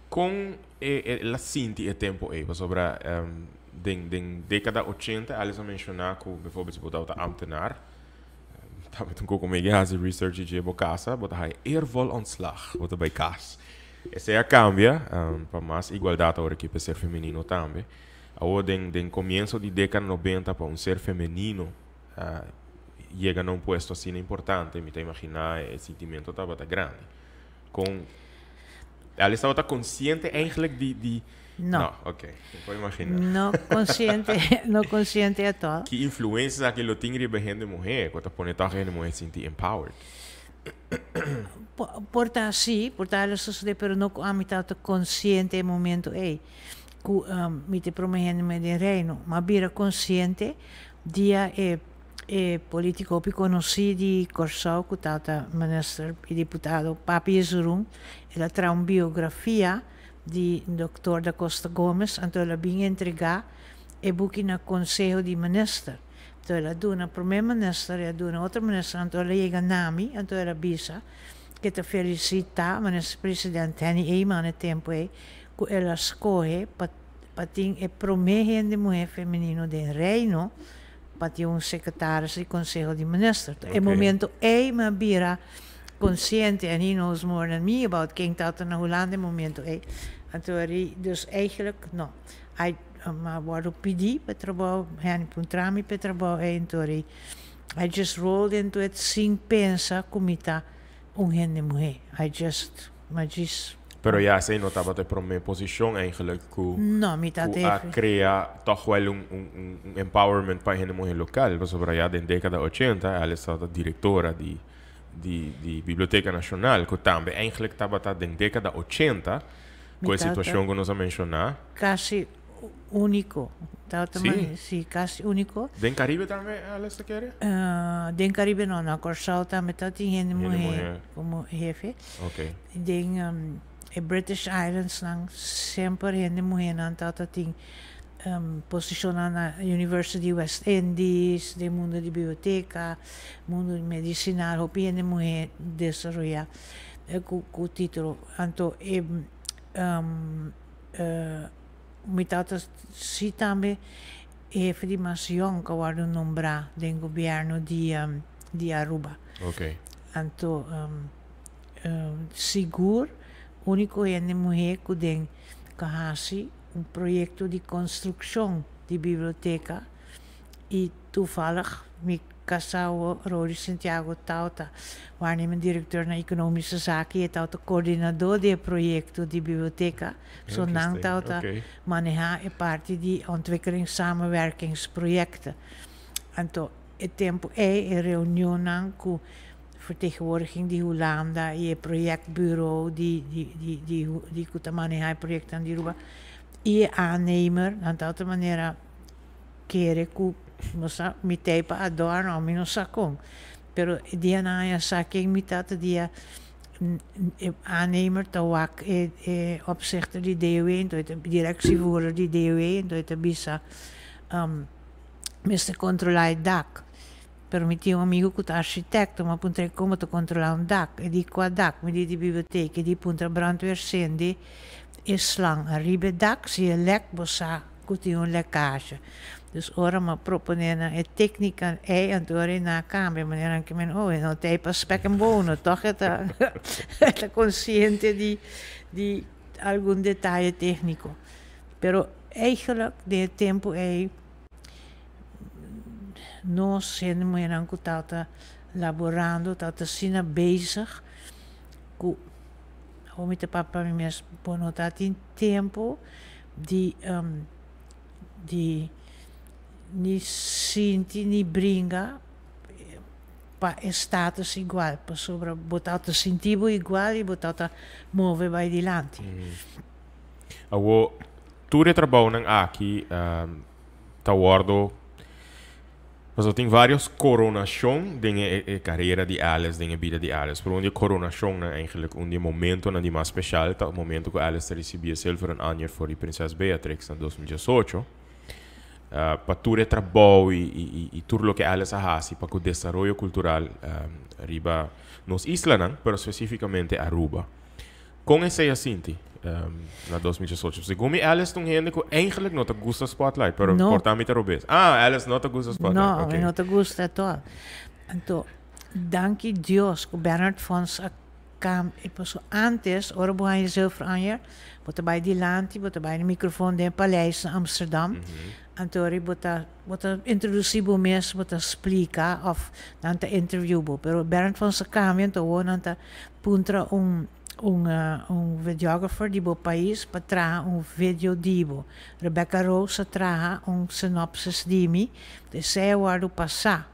Kon el a sinti e tempu ei? Pasobra den dékada 80 Alice a menshoná ku bijvoorbeeld si bo tabata ambtenaar, tabata un koko mege hasi research di dje bo kasa, bo ta haya eervol ontslag, bo ta bai kas. Esei a kambia pa mas igualdat awor aki pa ser femenino tambe. Awor den komienso di dékada 90 pa un ser femenino yega na un puesto asina importante, mi ta imaginá e sintimento tabata grandi. Kon Alice tabata konsiente eigenlijk di No. No, ok. Mi por imaginá. No konsiente, no konsiente at all. Ki influensia esaki lo tin riba hende muhé ku ta pone tòg hende muhé sinti empowered? Por ta así, por ta lo sosodé, pero no ku ami tabata konsiente e momento ei ku mi ta e promé hende muhé den Reino. Mi a bira konsiente dia e polítiko hopi konosí di Kòrsou ku tabata minister i diputado Papi Jesurun, el a traha un biografia di Doktor Da Costa Gomez, anto el a bin entregá e buki na Konseho di Minister. Anto el a duna promé minister, el a duna otro minister, anto el a yega na mi, anto el a bisa ku e ta felisitá minister president Henny Eman e tempu ei ku el a skohe pa tin e promé hende muhé femenino den Reino pa tin un sekretaris di Konseho di Minister. E momento ei mi a bira konsiente, and he knows more than me about ken tabata na Hulanda e momento ei. Anto dus eigenlijk no. I mi a wòrdu pidí pa e trabou, Henny puntra mi pa e trabou ei, anto I just rolled into it sin pensa ku mi ta un hende muhé. I just, mi a djis. Pero ya esei no tabata e promé posishon eigenlijk ku No, mi ku a krea tòg wèl un empowerment pa e hende muhé lokal, pasobra ya den dékada 80 Alice tabata direktora di Biblioteka Nashonal, ku tambe eigenlijk tabata den dékada 80 ku e situashon ku nos a menshoná. Kasi úniko. Tabata Sí? Sí, kasi úniko. Den Karibe tambe Alice ta kere? Den Karibe no, na Kòrsou tambe tabatin hende Hende muhé muhé. komo hefe. Den e British Islands nan semper hende muhénan tabata tin posishonnan na University West Indies, den mundu di biblioteka, mundu medisinal, hopi hende muhé desaroyá ku título. Anto e mi tabata si tambe e hefe di mas yòn ku a wòrdu nombrá den gobièrnu di Aruba. Anto sigur úniko hende muhé ku den ku a hasi un proyekto di konstrukshon di biblioteka i toevallig mi kasá Rory Santiago tabata waarnemend direkteur na Ekonomische Zaken i e tabata koordinadó di e proyekto di biblioteka. So nan tabata manehá e parti di ontwikkelingssamenwerkingsprojecten. Anto e tempu ei e reunionnan ku vertegenwoordiging di Hulanda i e projectbureau di ku ta manehá e proyektonan di Aruba i e aannemer, nan tabata manera kere ku nos a mi ta ei pa adorno, mi no sa kon. Pero e dianan a sa ken mi ta, ta dia e aannemer ta wak e opzichter di DOW, enton e ta directievoerder di DOW, enton e ta bisa mester kontrolá e dak. Pero mi tin un amigu ku ta architekto, mi a puntra e komo ta kontrolá un dak. E di, Kua dak? Mi di, di biblioteka. E di, Puntra brandweer sende e slang ariba e dak, si e lek bo sa ku tin un lekasje. Dus ora mi a proponé nan e téknika ei, anto ora e nan a kambia manera nan ke men, oh, e no ta ei pa spek en bonen, tòg e ta e ta konsiente di algun detaye tékniko. Pero eigenlijk den e tempu ei nos hende muhernan ku tabata laborando tabata asina bezig ku awor mi ta papia pa mi mes bo no tabatin tempu di di. Ni sinti ni bringa pa e status igual, pasobra bo ta ta sinti bo igual y bo ta ta move bay dilanti. Awo, tur e trabounan aki ta wordo, pasobra tin varios coronacion den e carera di Alice, den e bida di Alice. Pero un di e coronacionnan eigenlijk, un di e momentonan di mas special ta e momento cu Alice ta ricibi e Zilveren Anjer for di Prinses Beatrix na 2018. Pa tur e trabou y tur loke Alice a haci pa cu desaroyo cultural riba nos islanan, pero specificamente Aruba. Con esey a sinti na 2018? Segun mi Alice ta un hende cu eigenlijk no ta gusta spotlight, pero No. por ta mi ta robes. Ah, Alice no ta gusta spotlight. No, Ok. mi no ta gusta at all. Anto, danki Dios cu Bernard Fonds a Cam e paso antes, ora bo haña zilver anjer, bo ta bai dilanti, bo ta bai na microfoon den paleis na Amsterdam. Anto ori bo ta bo ta introduci bo mes, bo ta splica of nan ta interview bo. Pero Bernd van sa cambia, anto awor nan ta puntra un un un videographer di bo pais pa traha un video di bo. Rebecca Roos a traha un synopsis di mi, esei a wordo pasa.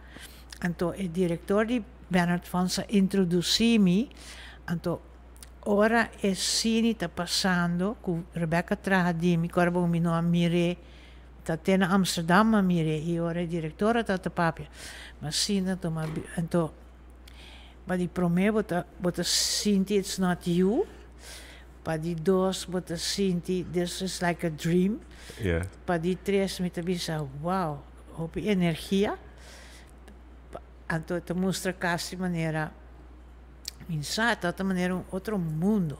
Anto e director di Bernard Fons a introduci mi, anto ora e cine ta pasando cu Rebecca traha di mi, cu ora bo mi no a mir'e, ta te na Amsterdam a mir'e y ora e director a ta papia, ma asina anto mi a anto pa di prome bo ta bo ta sinti it's not you, pa di dos bo ta sinti this is like a dream, pa di tres mi ta bisa wow, hopi energia. Anto e ta mustra casi manera mi sa ta ta manera un otro mundo.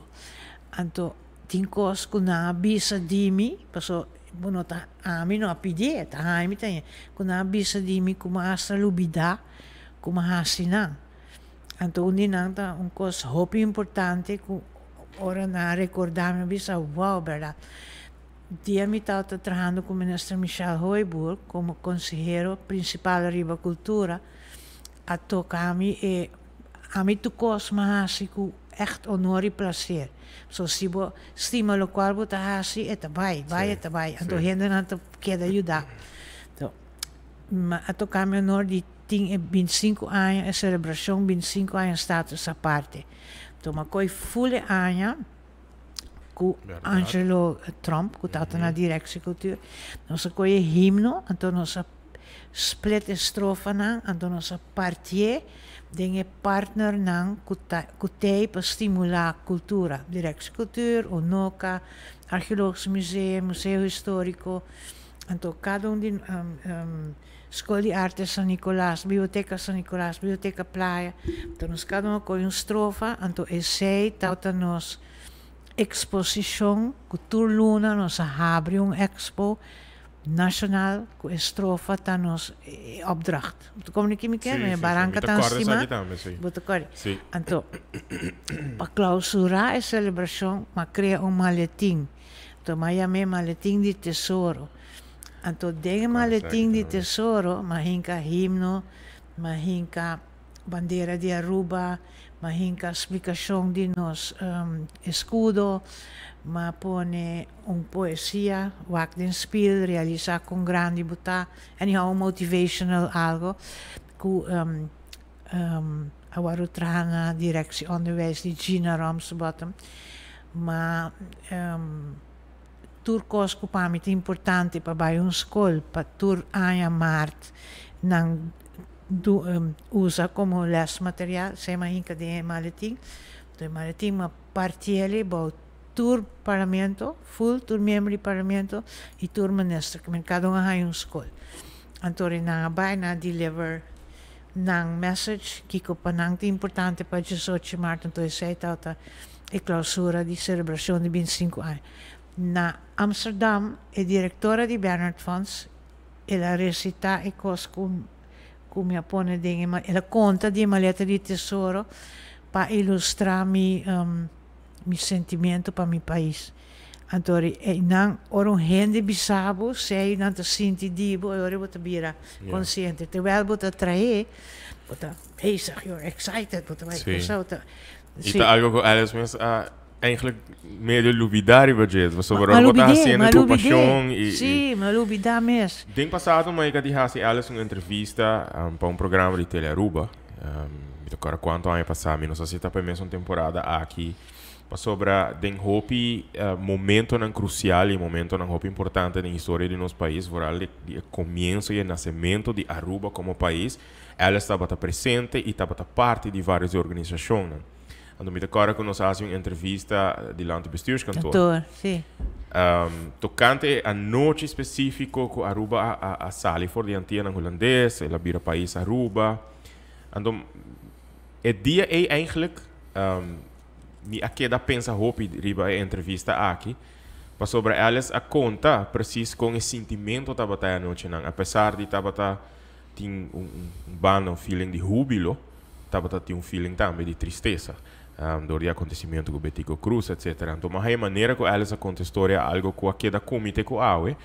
Anto tin cos cu nan a bisa di mi, paso bo no ta ami no a pidié, ta haña mi ta haña, cu nan a bisa di mi cu mi hasta lubida cu mi a haci nan. Anto un di nan ta un cos hopi importante cu ora nan a recorda mi a bisa wow berdad. Dia mi tabata trahando ku Minister Michel Hooyboer komo konsehero prinsipal riba kultura, a toka mi e ami tur kos m'a hasi ku ègt honor i plaser. So si bo stima lokual bo ta hasi e ta bai, bai e ta bai, anto hendenan ta keda yuda. So m'a a toka mi honor di tin e 25 aña e selebrashon 25 aña status aparte. So m'a kohe ful e aña. Ku Angelo Tromp, ku tabata na Directie Cultuur. Nos a kohe e himno, anto nos a split e strofanan, anto nos a partié den e partnernan ku ta ku t'ei pa stimulá kultura. Directie Cultuur, UNOCA, Archeologisch Museum, Museo Historico, anto kada un di Skol di Arte San Nicolas, Biblioteca San Nicolas, Biblioteca Playa. Anto nos kada un a kohe un strofa, anto esei tabata nos eksposishon ku tur luna nos a habri un ekspo nashonal ku e strofa ta nos opdracht. Bo ta komprende ki mi ke? Sí, sí, sí. Baranka Mi ta tan kòrda stima. esaki tambe, sí. Bo ta kòrda? Sí. Anto, pa klausurá e selebrashon, m'a krea un maletin. Anto m'a yam'é maletin di tesoro. Anto den e maletin di tesoro m'a hinka himno, m'a hinka bandera di Aruba, m'a hinka splikashon di nos eskudo, m'a pone un poesia, wak den spil, realisá kon grandi bo ta, anyhow un motivational algo ku a wòrdu traha na Directie Onderwijs di Gina Ramsbottom. M'a. Tur kos ku pa mi ta importante pa bai un skol pa tur aña mart nan usa komo lesmaterial, esei mi a hinka den e maletin. Enton e maletin mi a partiel bou tur parlamento, ful tur miembro di parlamento i tur minister, kimen kada un a haña un skol. Anto nan a bai nan a deliver nan message kiko pa nan ta importante pa 18 mart, anto esei tabata e clausura di celebracion di 25 aña. Na Amsterdam e directora di Bernard Fonds el a recita e cos cu cu mi a pone den e el a conta di e maleta di tesoro pa ilustra mi mi sentimiento pa mi pais. Anto einan ora un hende bisa bo sey nan ta sinti di bo e ora bo ta bira consciente. Terwijl bo ta trae bo ta bezig, you're excited, bo ta bai cosa bo ta. Y ta algo cu Alice mes a. Eigenlijk medio lubida riba dje, pasobra ora bo ta haciendo cu pasion y. Sí, m'a lubida mes. Den pasado mi a yega di haci Alice un entrevista pa un programa di Tele Aruba. Mi ta acorda cuanto aña pasa, mi no sa si ta pa e mesun temporada aki, pasobra den hopi momentonan crucial y momentonan hopi importante den historia di nos pais, vooral di e comienzo y e nacemento di Aruba como pais, Alice tabata presente y tabata parti di varios di organisacionnan. Anto mi ta kòrda ku nos a hasi un entrevista dilanti bestuurskantoor. Kantoor, sí. Tokante e anochi spesífiko ku Aruba a a sali for di Antianan Hulandes, el a bira pais Aruba. Anto e dia ei eigenlijk mi a keda pensa hopi riba e entrevista aki, pasobra Alice a konta presis kon e sintimento tabata e anochinan, apesar di tabata tin un banda un feeling di hubilo, tabata tin un feeling tambe di tristesa dor di acontecimiento cu Betico Croes etcetera. Anto mas e manera cu Alice a conta e storia algo cu a keda cu mi te cu awe.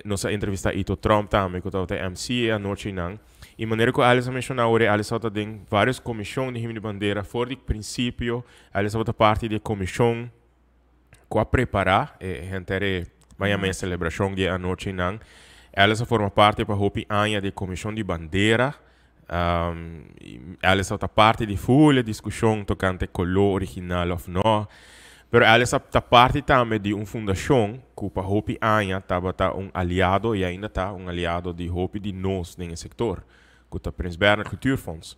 Nos a entrevista Ito Tromp tambe cu tabata e MC e anochinan y manera cu Alice a menciona awor Alice tabata den varios comision di Himno di Bandera for di principio Alice tabata parti di e comision cu a prepara e henter e maña e celebracion di e anochinan. Alice a forma parti pa hopi aña di e comision di bandera. Alice ta parti di full e discusion tocante color original of no. Pero Alice ta parti tambe di un fundacion cu pa hopi aña tabata un aliado y ainda ta un aliado di hopi di nos den e sector, cu ta Prins Bernhard Cultuurfonds.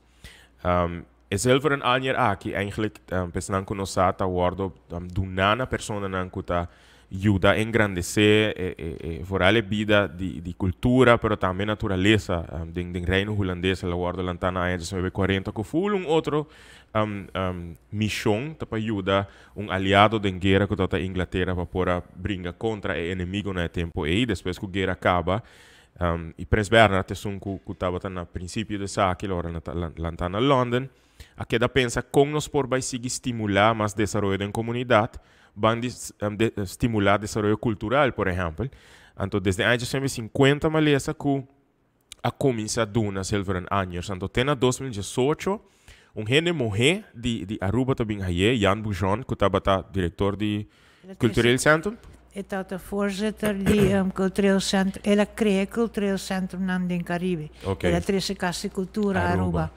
E zilveren anjer aki eigenlijk pesnan cu nos sa ta wordo duna na personanan cu ta yuda engrandece e vooral e bida di cultura pero tambe naturalesa den Reino Hulandes. El a wordo lanta na aña diesnuebe cuarenta cu full un otro mision ta pa yuda un aliado den guera cu tabata Inglatera pa por a bringa contra e enemigonan e tempo ey. Despues cu guera caba Y Prins Bernhard esun cu cu tabata na principio di esaki, lo ora na ta lanta na London, a keda pensa con nos por bay sigui stimula mas desaroyo den comunidad, ban di stimula desaroyo cultural, por ehempel. Anto desde aña 1950 malesa cu a cuminsa duna Zilveren Anjers. Anto te na 2018 un hende muhe di di Aruba ta bin haye, Jan Bujon, cu tabata director di Cultureel Centrum. E tabata voorzitter di Cultureel Centrum. El a crea e Cultureel Centrumnan den Caribe. El a trece Cas di Cultura Aruba.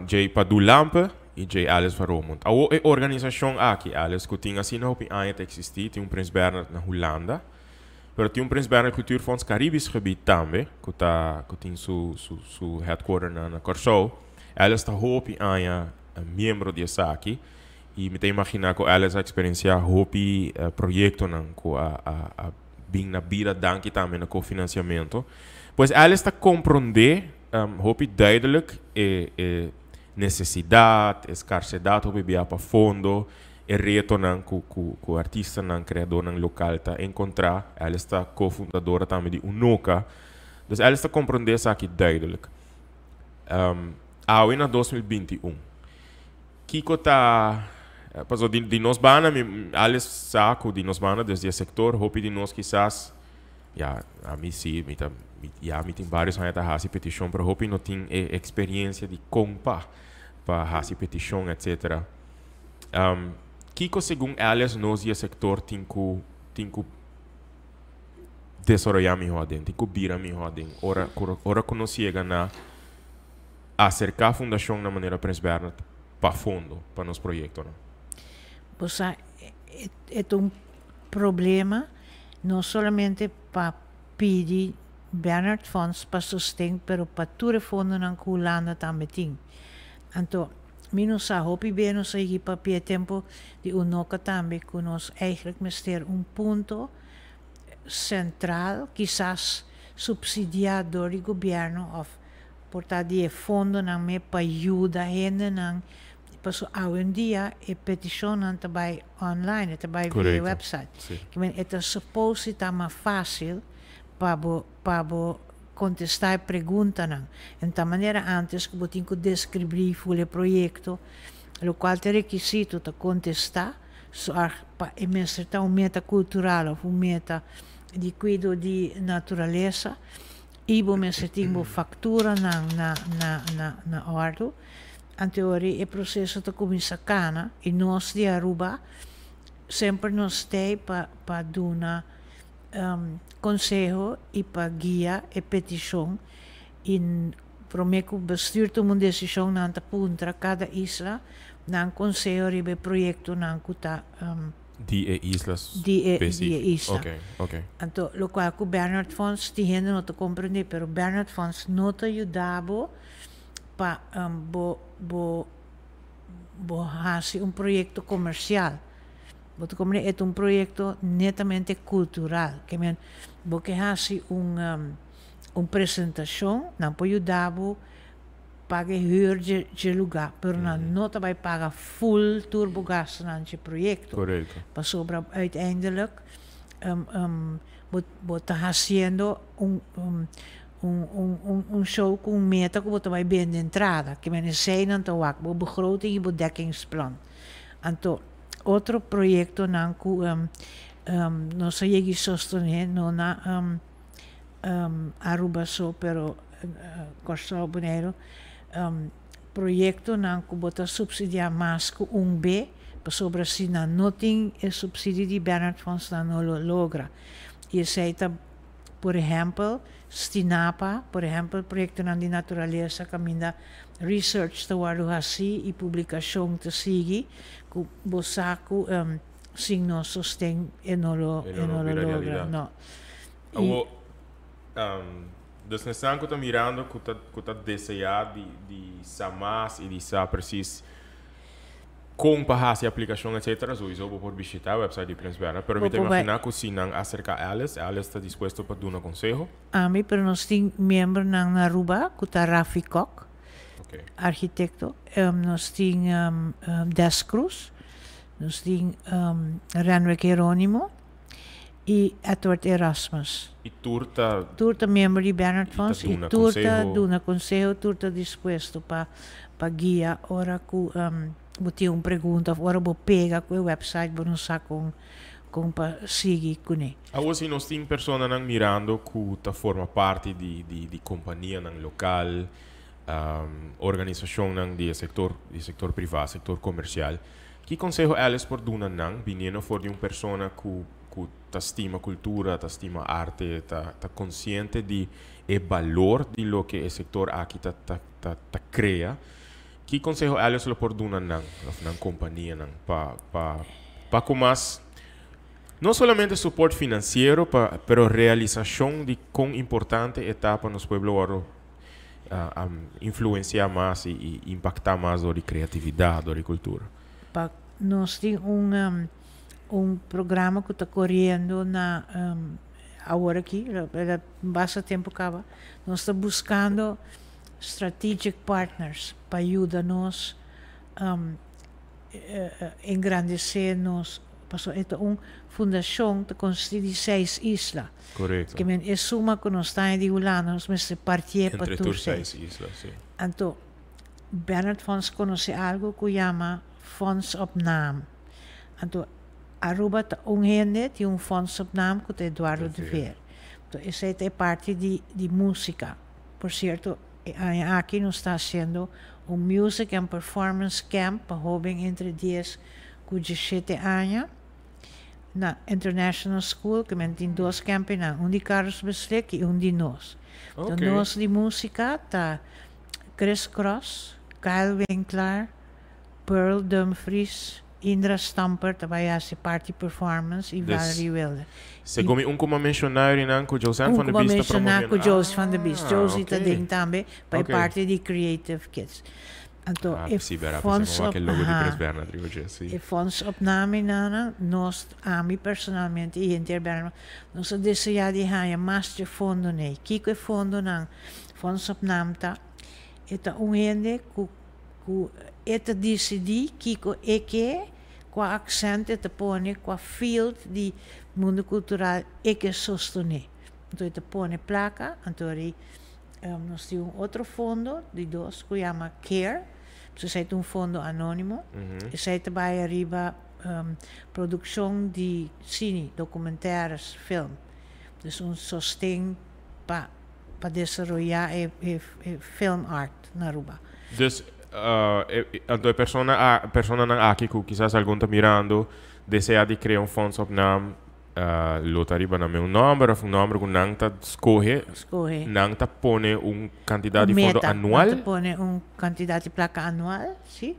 Djei Padu Lampe y djei Alice van Romondt. Awo e organisacion aki, Alice, cu tin asina hopi aña ta existi, tin un Prins Bernhard na Hulanda, pero tin un Prins Bernhard Cultuurfonds Caribisch Gebied tambe, cu ta, cu tin su, su, su headquarter na, na Corsou. Alice ta hopi aña miembro di esaki. Y mi ta imagina cu Alice a experiencia hopi proyectonan cu a a a bin na bida danki tambe na cofinanciamento. Pues Alice ta compronde hopi duidelijk e e necesidad, e scarcedad hopi bia pa fondo, e retonan cu cu cu artistanan, creadornan local ta encontra. Alice ta cofundadora tambe di UNOCA. Dus Alice ta compronde esaki duidelijk. Awe na 2021. Kiko ta paso di di nos banda mi Alex sa ku di nos banda desde e sektor hopi di nos kisas ya ami si mi ta ya mi tin varios aña ta hasi petishon pero hopi no tin e eksperiencia di kon pa pa hasi petishon etcetera. Kiko segun Alex nos di e sektor tin ku tin ku desaroya miho aden tin ku bira miho aden ora ora ku nos yega na aserká fundashon na manera Prins Bernhard pa fondo pa nos proyektonan? Bo sa, e ta un problema no solamente pa pidi Bernhard Fonds pa sosten, pero pa tur e fondonan ku Hulanda tambe tin. Anto, mi no sa hopi be nos a yigi papia e tempu di Unoca tambe ku nos eigentlik mester un punto sentral, kisas supsidiá dor di gobièrnu òf Por ta di e fondonan me pa yuda hendenan, paso awendia e petishonnan ta bai online, e ta bai via e website. Ke men e ta suppose di ta mas fácil pa bo pa bo kontestá e preguntanan. En ta manera antes ku bo tin ku deskribí ful e proyekto, lokual ta e rekisito ta kontestá, zorg pa e mester ta un meta kultural òf un meta di kuido di naturalesa. I bo mester tin bo fakturanan na na na na òrdu. Anto e proceso ta cuminsa cana y nos di Aruba semper nos t'ey pa duna conseho y pa guia e peticion y prome cu bestuur tuma un decision nan ta puntra cada isla nan conseho riba e proyectonan cu ta Di e isla di e specifico. Isla. Anto locual cu Bernard Fonds tin hende no ta comprende, pero Bernard Fonds no ta yuda bo pa bo haci un proyecto comercial. Bo ta comprende? E ta un proyecto netamente cultural. Ke men bo ke haci un presentacion, nan por yuda bo paga e huur dje lugar, pero nan no ta bay paga full tur bo gastonan dje proyecto. Pasobra uiteindelijk bo ta haciendo un show cu un meta cu bo ta bay bende entrada. Ke men esey nan ta wak, bo begroting y bo dekkingsplan. Anto otro proyectonan cu nos a yegi sostene, no na Aruba so, pero Kòrsou, Boneiru, proyectonan cu bo ta subsidia mas cu un B, pasobra si nan no tin e subsidio di Bernard Fonds nan no lo logra. Y esey ta, por ehempel, Stinapa, por ehempel, proyectonan di naturalesa caminda research ta wordo haci y publicacion ta sigui, cu bo sa cu sin nos sosten e no lo E no e no lo lo bira logra, realidad. No. Y Awo, dus esnan cu ta mirando cu ta desea di sa mas y di sa precies con pa haci aplicacion, etc., sowieso bo por bishita e website di Prins Bernhard, pero mi Bo ta por bai. imagina cu si nan acerca Alice, Alice ta dispuesto pa duna conseho. Ami, pero nos tin miembronan na Aruba, cu ta Rafi Kok, arquitecto. Nos tin Des Cruz, nos tin Renwick Jeronimo y Edward Erasmus. Y tur ta Tur ta miembro di Bernard Y ta Fonds y duna tur ta conseho. Duna conseho, tur ta dispuesto pa guia ora cu bo tin un pregunta of ora bo pega cu e website, bo no sa con pa sigui cune. Awo si nos tin personanan mirando cu ta forma parti di companianan local, organisacionnan di sector priva, sector comercial, ki conseho Alice por duna nan, biniendo for di un persona cu ta stima cultura, ta stima arte, ta consciente di e balor di loke e sector aki ta crea? Ki conseho Alice lo por duna nan, of nan companianan, pa cu mas no solamente support financiero, pero realisacion di con importante e ta pa nos pueblo oro influencia mas y impacta mas di creatividad, di cultura? Pa nos tin un programa cu ta coriendo na awor aki, basta tempo caba. Nos ta buscando strategic partners pa yuda nos engrandece nos. Paso e ta un fundacion ta consisti di seis isla. Ke men e suma cu nos ta di Hulanda, nos mester parti'e pa Entre tur tur seis. Seis isla, si. Anto, Bernard Fonds conoce algo cu yama Fonds op Naam. Anto, Aruba ta un hende tin un fonds op naam cu ta Eduardo De de Veer. Veer. Anto, esey ta parti di musica. Por cierto, aki nos ta haciendo un music and performance camp pa hoben entre 10 y 17 aña na International School, cu men tin dos camp na, un di Carlos Beslik y un di nos. Anto, nos di musica ta Chris Cross, Kyle Winkler, Pearl Dumfries, Indra Stamper, tambe haci parti performance, y Dus Valerie Wilde. Segun un cu mi a menciona nan cu Joseanne Un van der cu Biest menciona cu promoviendo. Josie van der Biest. Josie ta den tambe pa parti di Creative Kids. Anto, Ah, e si, vera, fonds pensavo op che il logo di aha. Prins Bernhard, rivo, si. E fonds op naam nana, nos, ami personalmente, y henter Bernhard, nos a desea di haya mas di fondo ne. Kiko e fondo nan, fonds op naam ta, e ta un hende cu e ta dicidi kiko e ke, cua accent e ta pone, cua field di mundo cultural e ke sostene. Anto, e ta pone placa, anto ri, nos tin un otro fondo di dos cu yama CARE, esey ta un fondo anonimo. Esey ta bay ariba produccion di cine, documentaires, film. Dus un sosten pa desaroya e film art na Aruba. Dus Anto e persona a personanan aki ku kisas algun ta mirando desea di krea un fonds op naam, lo ta riba nan mes un nòmber òf un nòmber ku nan ta skohe. Skohe. Nan ta pone un kantidat Un di fondo meta. Nan anual. ta pone un kantidat di plaka anual, si.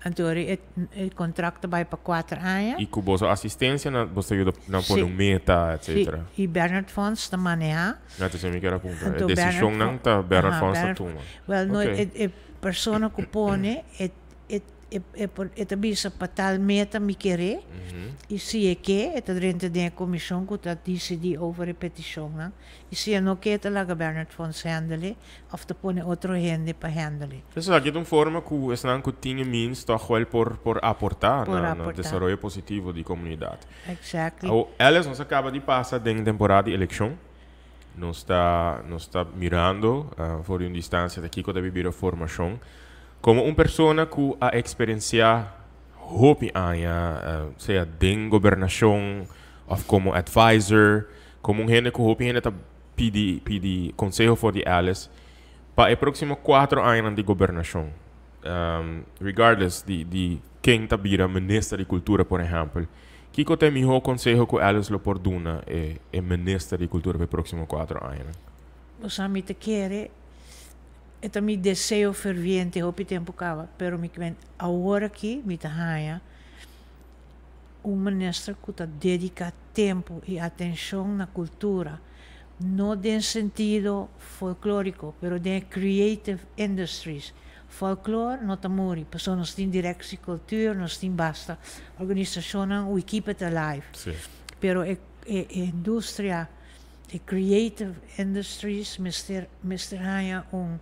Anto ori e e kontrakt ta bai pa kuater aña. I ku boso asistensia nan boso ta yuda nan pone Si. un meta, Si. etcetera. I Bernard Fonds ta manehá. Na ta mi kier a puntra. E Anto Bernard desishonnan ta Bernard Aha, Fonds ta Bernard tuma. Wel, no, Ok. e persona ku pone e e e e por e ta bisa pa tal meta mi kere i si e ke e ta drenta den e komishon ku ta disidí over e petishonnan i si e no ke e ta laga Bernard Fonds handle òf ta pone otro hende pa handle. Esaki ta un forma ku esnan ku tin e means tòg wèl por por aportá Por na na aportá. desaroyo positivo di komunidat. Exactly. Awor, Alice, nos a kaba di pasa den temporada di elekshon. Nos ta nos ta mirando for di un distancia ta kico ta bibi reformacion. Como un persona cu a experiencia hopi aña, sea den gobernacion of como advisor, como un hende cu hopi hende ta pidi pidi conseho for di Alice, pa e proximo 4 añanan di gobernacion, regardless di di ken ta bira minister di cultura por ehempel, Kiko ta e mihó konseho ku Alice lo por duna e e minister di kultura pa e próksimo 4 añanan? Bo sa mi ta kere, e ta mi deseo ferviente hopi tempu kaba, pero mi kimen awor aki mi ta haña un minister ku ta dediká tempu i atenshon na kultura, no den sentido folklóriko, pero den e creative industries. Folklor no ta muri, pasobra nos tin Directie Cultuur, nos tin basta organisacionnan, we keep it alive. Pero e e e industria, e creative industries mester mester haña un,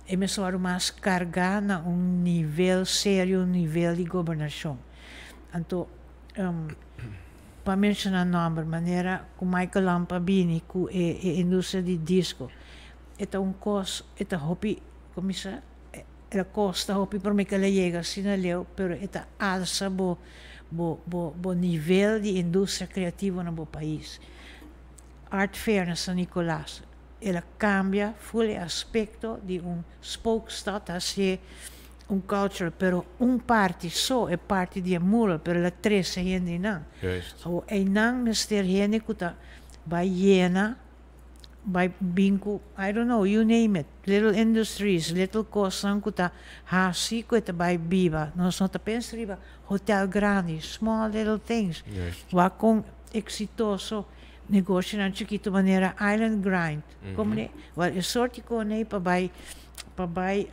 e mester wòrdu mas kargá na un nivel serio, un nivel di gobernashon. Anto, pa menshoná nòmber, manera ku Michael Lamp a bini ku e e industria di disko, e ta un kos, e ta hopi. Cuminsa el a costa hopi prome cu el a yega asina leu, pero e ta alsa bo bo bo bo nivel di industria creativo na bo pais. Art Fair na San Nicolas, el a cambia full e aspecto di un spookstad hacié un cultural, pero un parti so, e parti di e mural, pero el a trece hende einan. Awor einan mester hende cu ta bay yena. Bai bin ku, I don't know, you name it, little industries, little kosnan ku ta hasi ku e ta bai biba. Nos no ta pensa riba hotel grandi, small little things. Wak kon eksitoso negoshonan chikitu manera Island Grind. Komo ne? Wèl, e sorti kon ei pa bai pa bai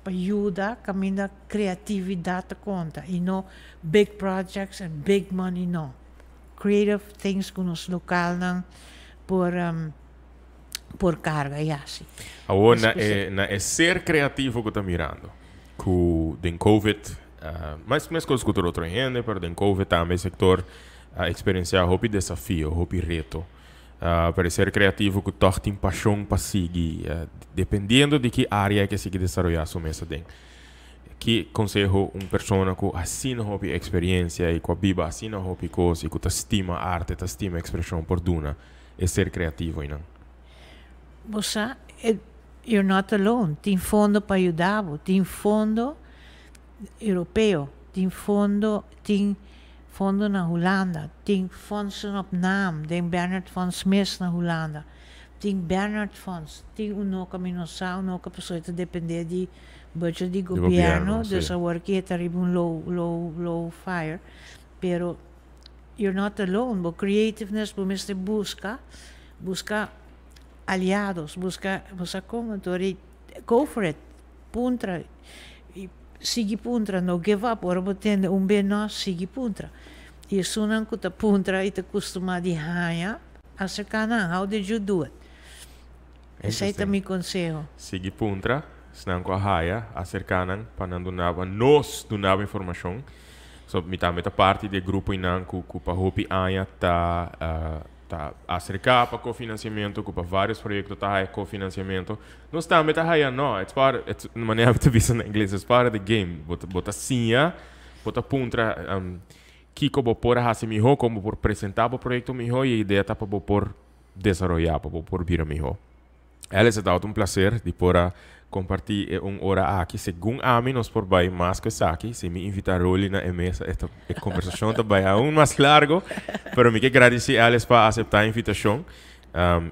pa yuda kaminda kreatividat ta konta i no big projects and big money, no. Creative things ku nos lokalnan por por carga y haci. Awor na e na e ser creativo cu ta mirando cu den covid mas mescos cu tur otro hende pero den covid tambe e sector a experiencia hopi desafio hopi reto pero e ser creativo cu tog tin pasion pa sigui dependiendo di ki area e ke sigui desaroya su mes aden. Ki konseho un persona ku asina hopi eksperiencia i ku a biba asina hopi kos i ku ta stima arte, ta stima ekspreshon por duna e ser kreativo einan? Bo sa, you're not alone. Tin fondo pa yuda bo. Tin fondo europeo, tin fondo, tin fondo na Hulanda, tin fondsen op naam den Bernard Fonds mes na Hulanda, tin Bernard Fonds, tin un noka mi no sa, un noka pasobra e ta depende di Budget di gobierno, dus awor ki e ta riba un low, low, low fire. Pero you're not alone, bo creativeness bo mester busca, busca aliados, busca, bo sa con, anto ri go for it, puntra, y sigui puntra, no give up, ora bo tende un be no, sigui puntra. Y esunnan cu ta puntra y ta custuma di haña, acerca nan, how did you do it? Esei ta mi konseho. Sigui puntra esnan ku a haya, aserká nan pa nan dunaba nos dunaba informashon. So mi tambe ta parti di e grupo einan ku ku pa hopi aña ta ta aserká pa kofinansiamentu, ku pa vários proyekto ta haya kofinansiamentu. Nos tambe ta haya no, it's part, it's manera mi ta bisa na ingles, it's part of the game. Bo ta bo ta siña, bo ta puntra kiko bo por a hasi mihó, kon bo por presentá bo proyekto mihó i e idea ta pa bo por desaroyá pa bo por bira mihó. Alice, ta un placer di por a comparti un ora aki. Segun ami, nos por bay mas cu esaki. Si mi invita Rolly na e mesa, e conversacion ta bay aun mas largo. Pero mi kier gradici Alice pa acepta e invitacion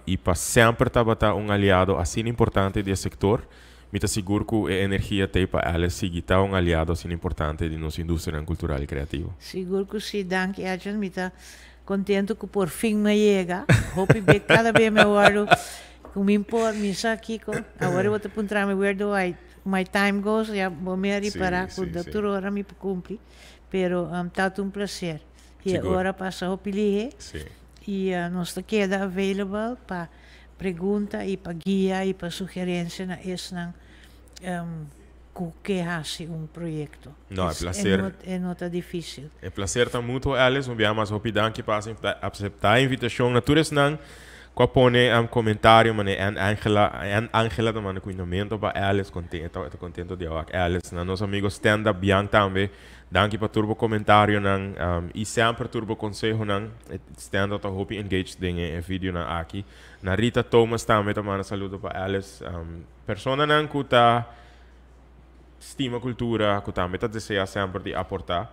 y pa semper tabata un aliado asina importante di e sector. Mi ta sigur cu e energia t'ey pa Alice sigui ta un aliado asina importante di nos industria cultural y creativo. Sigur cu si, danki, Edjean. Mi ta contento cu por fin mi a yega. Hopi be cada be mi wordo cu mi por mi sa kico. Awor bo ta puntra mi where do I my time goes, ya bo mi a ripara cu tur ora mi por cumpli. Pero ta un placer. Y e ora pasa hopi lihe. Y nos ta keda available pa pregunta y pa guia y pa sugerencia na esnan cu kier haci un proyecto. No, e placer. E no ta dificil. E placer ta mutuo, Alice. Un biaha mas, hopi danki pa acepta e invitacion. Na tur esnan cu a pone comentario, mane Ann Angela, Ann Angela ta manda cuidamento pa Alice, contento, ta contento di awak Alice. Na nos amigo Stand Up Bian tambe, danki pa tur bo comentarionan y semper tur bo consehonan. Stand Up ta hopi engaged den e videonan aki. Na Rita Thomas tambe ta manda saludo pa Alice. Personanan cu ta stima cultura, cu tambe ta desea semper di aporta.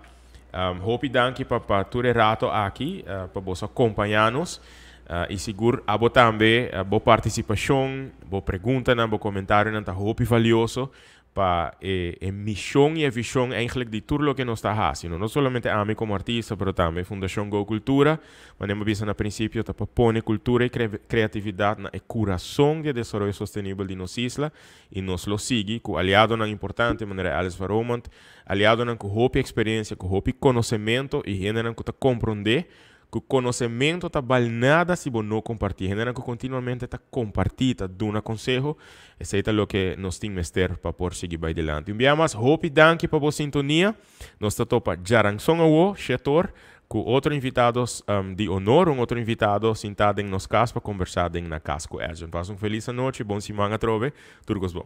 Hopi danki pa tur e rato aki, pa boso acompaña nos. Y sigur abo tambe, bo participacion, bo preguntanan, bo comentarionan ta hopi valioso pa e mision y e vision eigenlijk di tur loke nos ta haci. No solamente ami como artista, pero tambe Fundacion Go Cultura. Manera mi a bisa na principio, ta pa pone cultura y creatividad na e curason di e desaroyo sostenibel di nos isla. Y nos lo sigui cu aliadonan importante, manera Alice van Romondt, aliadonan cu hopi experiencia, cu hopi conocemento y hendenan cu ta compronde cu conocemento ta bal nada si bo no comparti. Hendenan cu continuamente ta comparti, ta duna conseho, esey ta loke nos tin mester pa por sigui bay dilanti. Un bia mas, hopi danki pa bo sintonia. Nos ta topa djaranson awo, shetor, cu otro invitados di honor, un otro invitado sinta den nos cas pa conversa den Na Cas cu Edjean. Pasa un feliz anochi, bon siman atrobe. Tur cos bon.